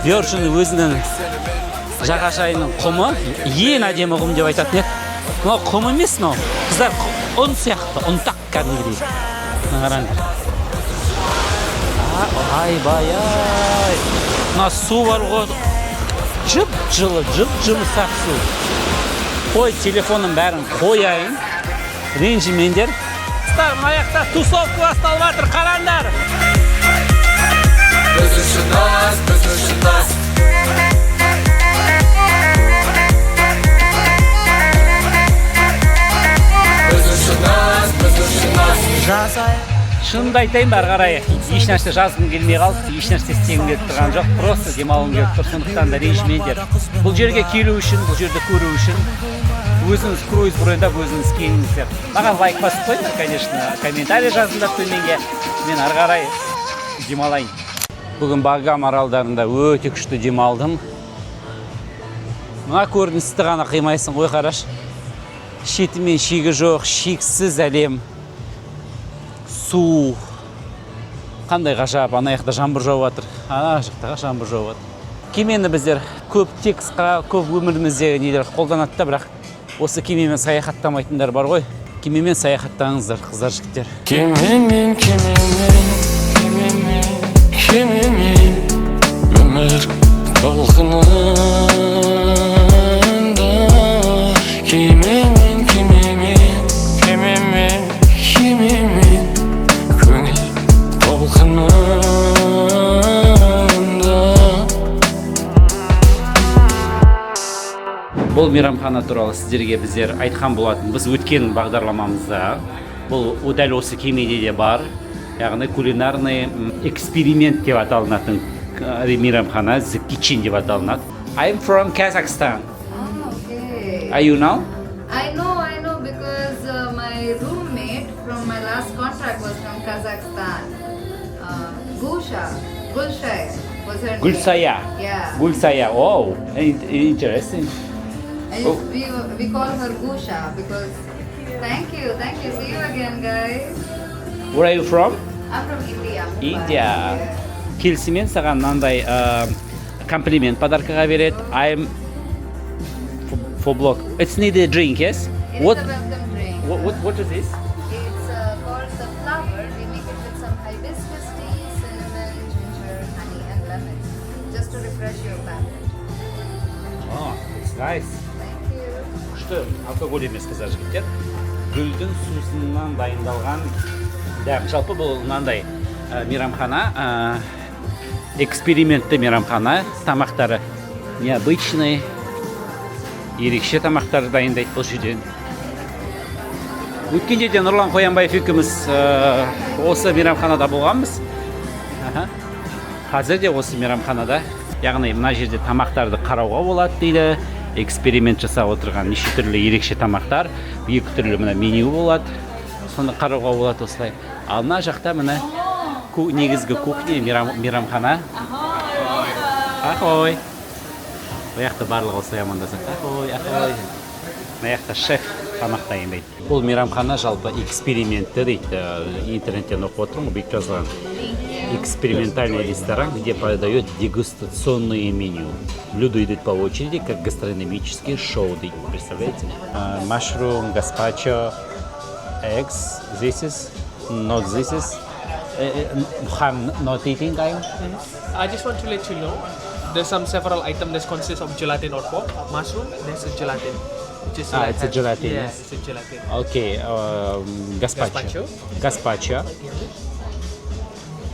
Virgin өзінің жағажайының құмы ең әдемі құм деп айтатын еді. Мынау құм емес мынау. Қыздар, ұн сияқты, ұнтақ кәдімгідей. Мына қараңдар. Айбай ай. Мына су бар ғой. Жып жылы, жып жұмсақ су. Қой, телефонның бәрін қояйын. Ренжімеңдер. Достар, мына жақта тусовка басталып жатыр, қараңдар. Біз үшін аз, біз үшін аз. Біз үшін аз, біз үшін аз. Шынымды айтайын ба, ары қарай еш нәрсе жазғым келмей қалды, еш нәрсе істегім келіп тұрған жоқ, просто демалғым келіп тұр, сондықтан да ренжімеңдер. Бұл жерге келу үшін, бұл жерді көру үшін өзіңіз круиз броньдап, өзіңіз келіңіздер. Маған лайк басып қойыңдар, конечно, комментарий жазыңдар төменге. Мен ары қарай демалайын. Бүгін Багам аралдарында өте күшті демалдым. Мына көріністі ғана қимайсың ғой, қараш. Шеті мен шегі жоқ, шексіз әлем. Су. Қандай ғажап, ана жақта жаңбыр жауып жатыр. Ана жақта жаңбыр жауып жатыр. Кемені біздер көп текстқа, көп өмірімізде нелер қолданады да, бірақ осы кемемен саяхаттамайтындар бар ғой. Кемемен саяхаттаңыздар, қыздар, жігіттер. Кемемен, кемемен, кемемен, кемемен, өмір толқынында. Кемемен, кемемен, кемемен, кемемен, көңіл толқынында. Бұл мейрамхана туралы сіздерге біздер айтқан болатынбыз өткен бағдарламамызда. Бұл дәл осы кемеде де бар. Яғни кулинарный эксперимент деп аталынатын мейрамхана, The Kitchen деп аталынады. I'm from Kazakhstan. Ah, okay. Are you know? I know, because my roommate from my last contract was from Kazakhstan. Gusha, Gulshaya was her name. Gulsaya. Yeah. Gulsaya. Oh, interesting. And Oh. we call her Gusha because. Thank you, thank you. See you again, guys. Where are you from? I'm from India. Mumbai. India. Yeah. Келісімен саған мынандай комплимент подаркаға береді. I'm for blog. It's need a drink, yes? It What is a welcome drink. What is this? It's called the flower. We make it with some hibiscus tea, cinnamon, ginger, honey, and lemon, just to refresh your palate. Oh, it's nice. Thank you. Күшті алкоголь емес, қыздар, жігіттер. Гүлдің сусынынан дайындалған дәм. Жалпы бұл мынандай мейрамхана, экспериментті мейрамхана. Тамақтары необычный, ерекше тамақтар дайындайды бұл жерден. Өткенде де Нұрлан Қоянбаев екеуміз осы мейрамханада болғанбыз. Аха. Қазір де осы мейрамханада, яғни мына жерде тамақтарды қарауға болады дейді. Эксперимент жасап отырған неше түрлі ерекше тамақтар, екі түрлі мына меню болады. Соны қарауға болады осылай. Ал мына жақта міне негізгі кухня, мейрамхана. Ахой. Бұл жақта барлығы осылай амандасады. Ахой, ахой. Мына жақта шеф тамақ дайындайды. Бұл мейрамхана жалпы экспериментті дейді. Интернеттен оқып отырмын ғой, бүйтіп жазылған. Экспериментальный ресторан, где подают дегустационные меню. Блюда идут по очереди, как гастрономические шоу, дейді. Представляете? Mushroom, gazpacho, eggs, this is, not this is. I'm not eating, I'm. I just want to let you know there's some several items that consist of gelatin or pork, mushroom, there's a gelatin. Which is Ah, like it's a gelatin. Yeah, it's a gelatin. Okay, gazpacho. Gazpacho. Gazpacho.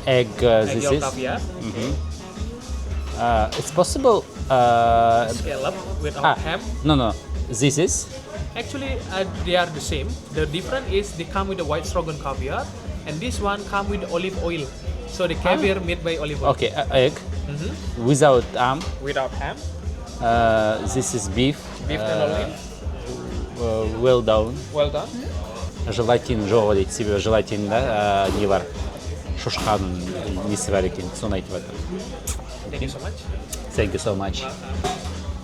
Egg, Egg this yolk is. caviar. It's possible. Scallop without ham. No. This is. Actually, they are the same. The difference is they come with the white stroganoff caviar, and this one come with olive oil. So the caviar made by olive oil. Okay, egg. Without ham. Without ham. This is beef. Beef tenderloin. Well done. Well done. Желатин жоқ дейді, себебі желатинда не бар? Шошқаның несі бар екен, соны айтып жатыр. Thank you so much. Thank you so much.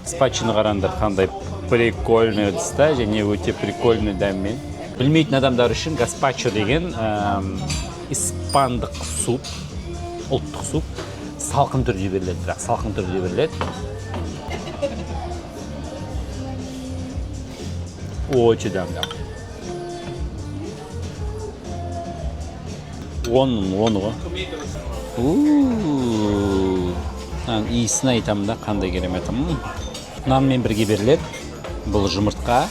Гаспачоны қараңдар, қандай прикольный ыдыста және өте прикольный дәммен. Білмейтін адамдар үшін гаспачо деген испандық суп, ұлттық суп, салқын түрде беріледі, бірақ салқын түрде беріледі. Өте дәмді. Оның оны ғой. Ууу. Мынаның иісін айтамын да, қандай керемет. Нанмен бірге беріледі. Бұл жұмыртқа.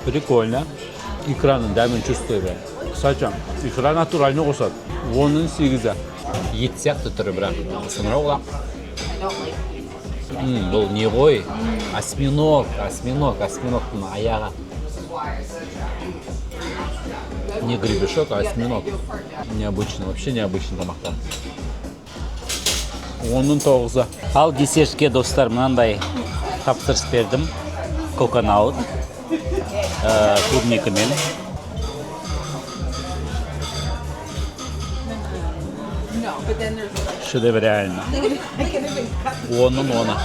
Прикольно. Икраның дәмін чувствую прям. Кстати, икра натуральный қосады. Оның сегізі. Ет сияқты түрі бірақ. Сыңырау. Бұл не ғой? Осьминог, осьминог, осьминогтың аяғы. Не гребешок, а осьминог. Необычно, вообще необычный тамақтар. Оның тоғызы. Ал десертке, достар, мынандай тапсырыс бердім. Коконаут. Клубникамен. Шедевр реально. 10-ның 10-ы.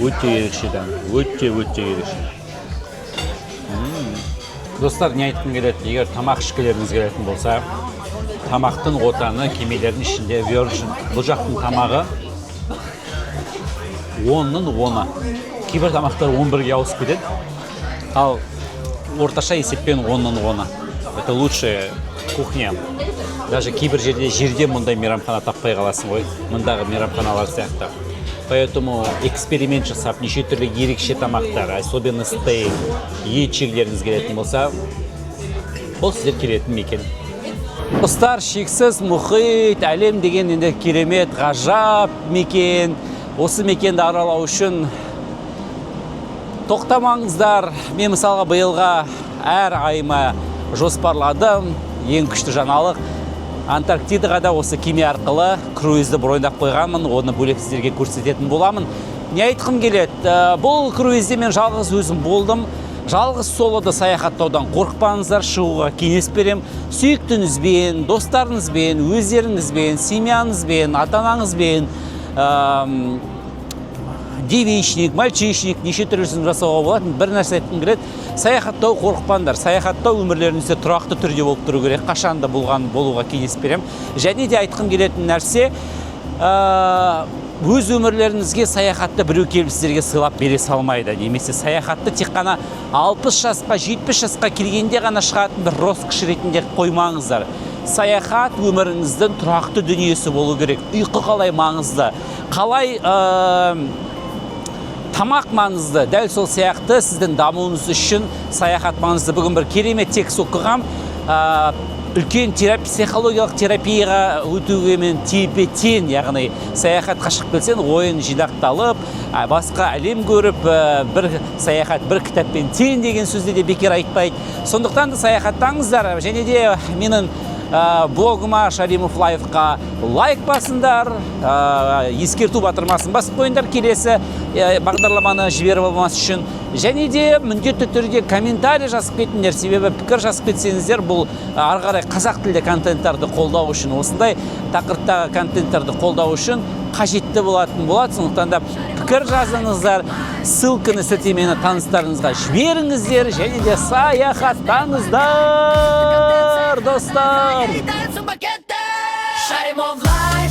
Өте ерекше дәм, өте, өте ерекше. Достар, не айтқым келеді: егер тамақ ішкілеріңіз келетін болса, тамақтың отаны кемелердің ішінде Virgin. Бұл жақтың тамағы 10-ның 10-ы. Кейбір тамақтар 11-ге ауысып кетеді, ал орташа есеппен 10-ның 10-ы. Это лучшая кухня. Даже кейбір жерде мұндай мейрамхана таппай қаласың ғой, мындағы мейрамханалар сияқты. Поэтому эксперимент жасап, неше түрлі ерекше тамақтар, особенно стейк, ет жегілеріңіз келетін болса, бұл сіздер келетін мекен. Достар, шексіз мұхит, әлем деген енді керемет, ғажап мекен. Осы мекенді аралау үшін тоқтамаңыздар. Мен, мысалға, биылға әр айыма жоспарладым. Ең күшті жаңалық: Антарктидаға да осы кеме арқылы круизді броньдап қойғанмын. Оны бөлек сіздерге көрсететін боламын. Не айтқым келеді? Бұл круизде мен жалғыз өзім болдым. Жалғыз солода саяхаттаудан қорықпаңыздар, шығуға кеңес берем. Сүйіктіңізбен, достарыңызбен, өздеріңізбен, семьяңызбен, ата анаңызбен, девичник, мальчишник, неше түрлісін жасауға болады. Бір нәрсе айтқым келеді: саяхаттау қорықпаңдар. Саяхаттау өмірлеріңізде тұрақты түрде болып тұру керек, қашан да болған болуға кеңес беремін. Және де айтқым келетін нәрсе, өз өмірлеріңізге саяхатты біреу келіп сіздерге сыйлап бере салмайды немесе саяхатты тек қана 60 жасқа, 70 жасқа келгенде ғана шығатын бір роскошь ретінде қоймаңыздар. Саяхат өміріңіздің тұрақты дүниесі болу керек. Ұйқы қалай маңызды, қалай тамақ маңызды, дәл сол сияқты сіздің дамуыңыз үшін саяхат маңызды. Бүгін бір керемет текст оқығам. Үлкен психологиялық терапияға өтуге мен тепе тең, яғни саяхатқа шығып келсең, ойын жинақталып, басқа әлем көріп, бір саяхат бір кітаппен тең деген сөзді де бекер айтпайды. Сондықтан да саяхаттаңыздар. Және де менің блогыма, Шаримов Лайфқа лайк басыңдар, ескерту батырмасын басып қойыңдар келесі бағдарламаны жіберіп алмас үшін. Және де міндетті түрде комментарий жазып кетіңдер, себебі пікір жазып кетсеңіздер, бұл ары қарай қазақ тілді контенттарды қолдау үшін, осындай тақырыптағы контенттерді қолдау үшін қажетті болатын болады. Сондықтан да пікір жазыңыздар, ссылканы, сілтемені таныстарыңызға жіберіңіздер және де саяхаттаңыздар, достар. Шаримов Лайф.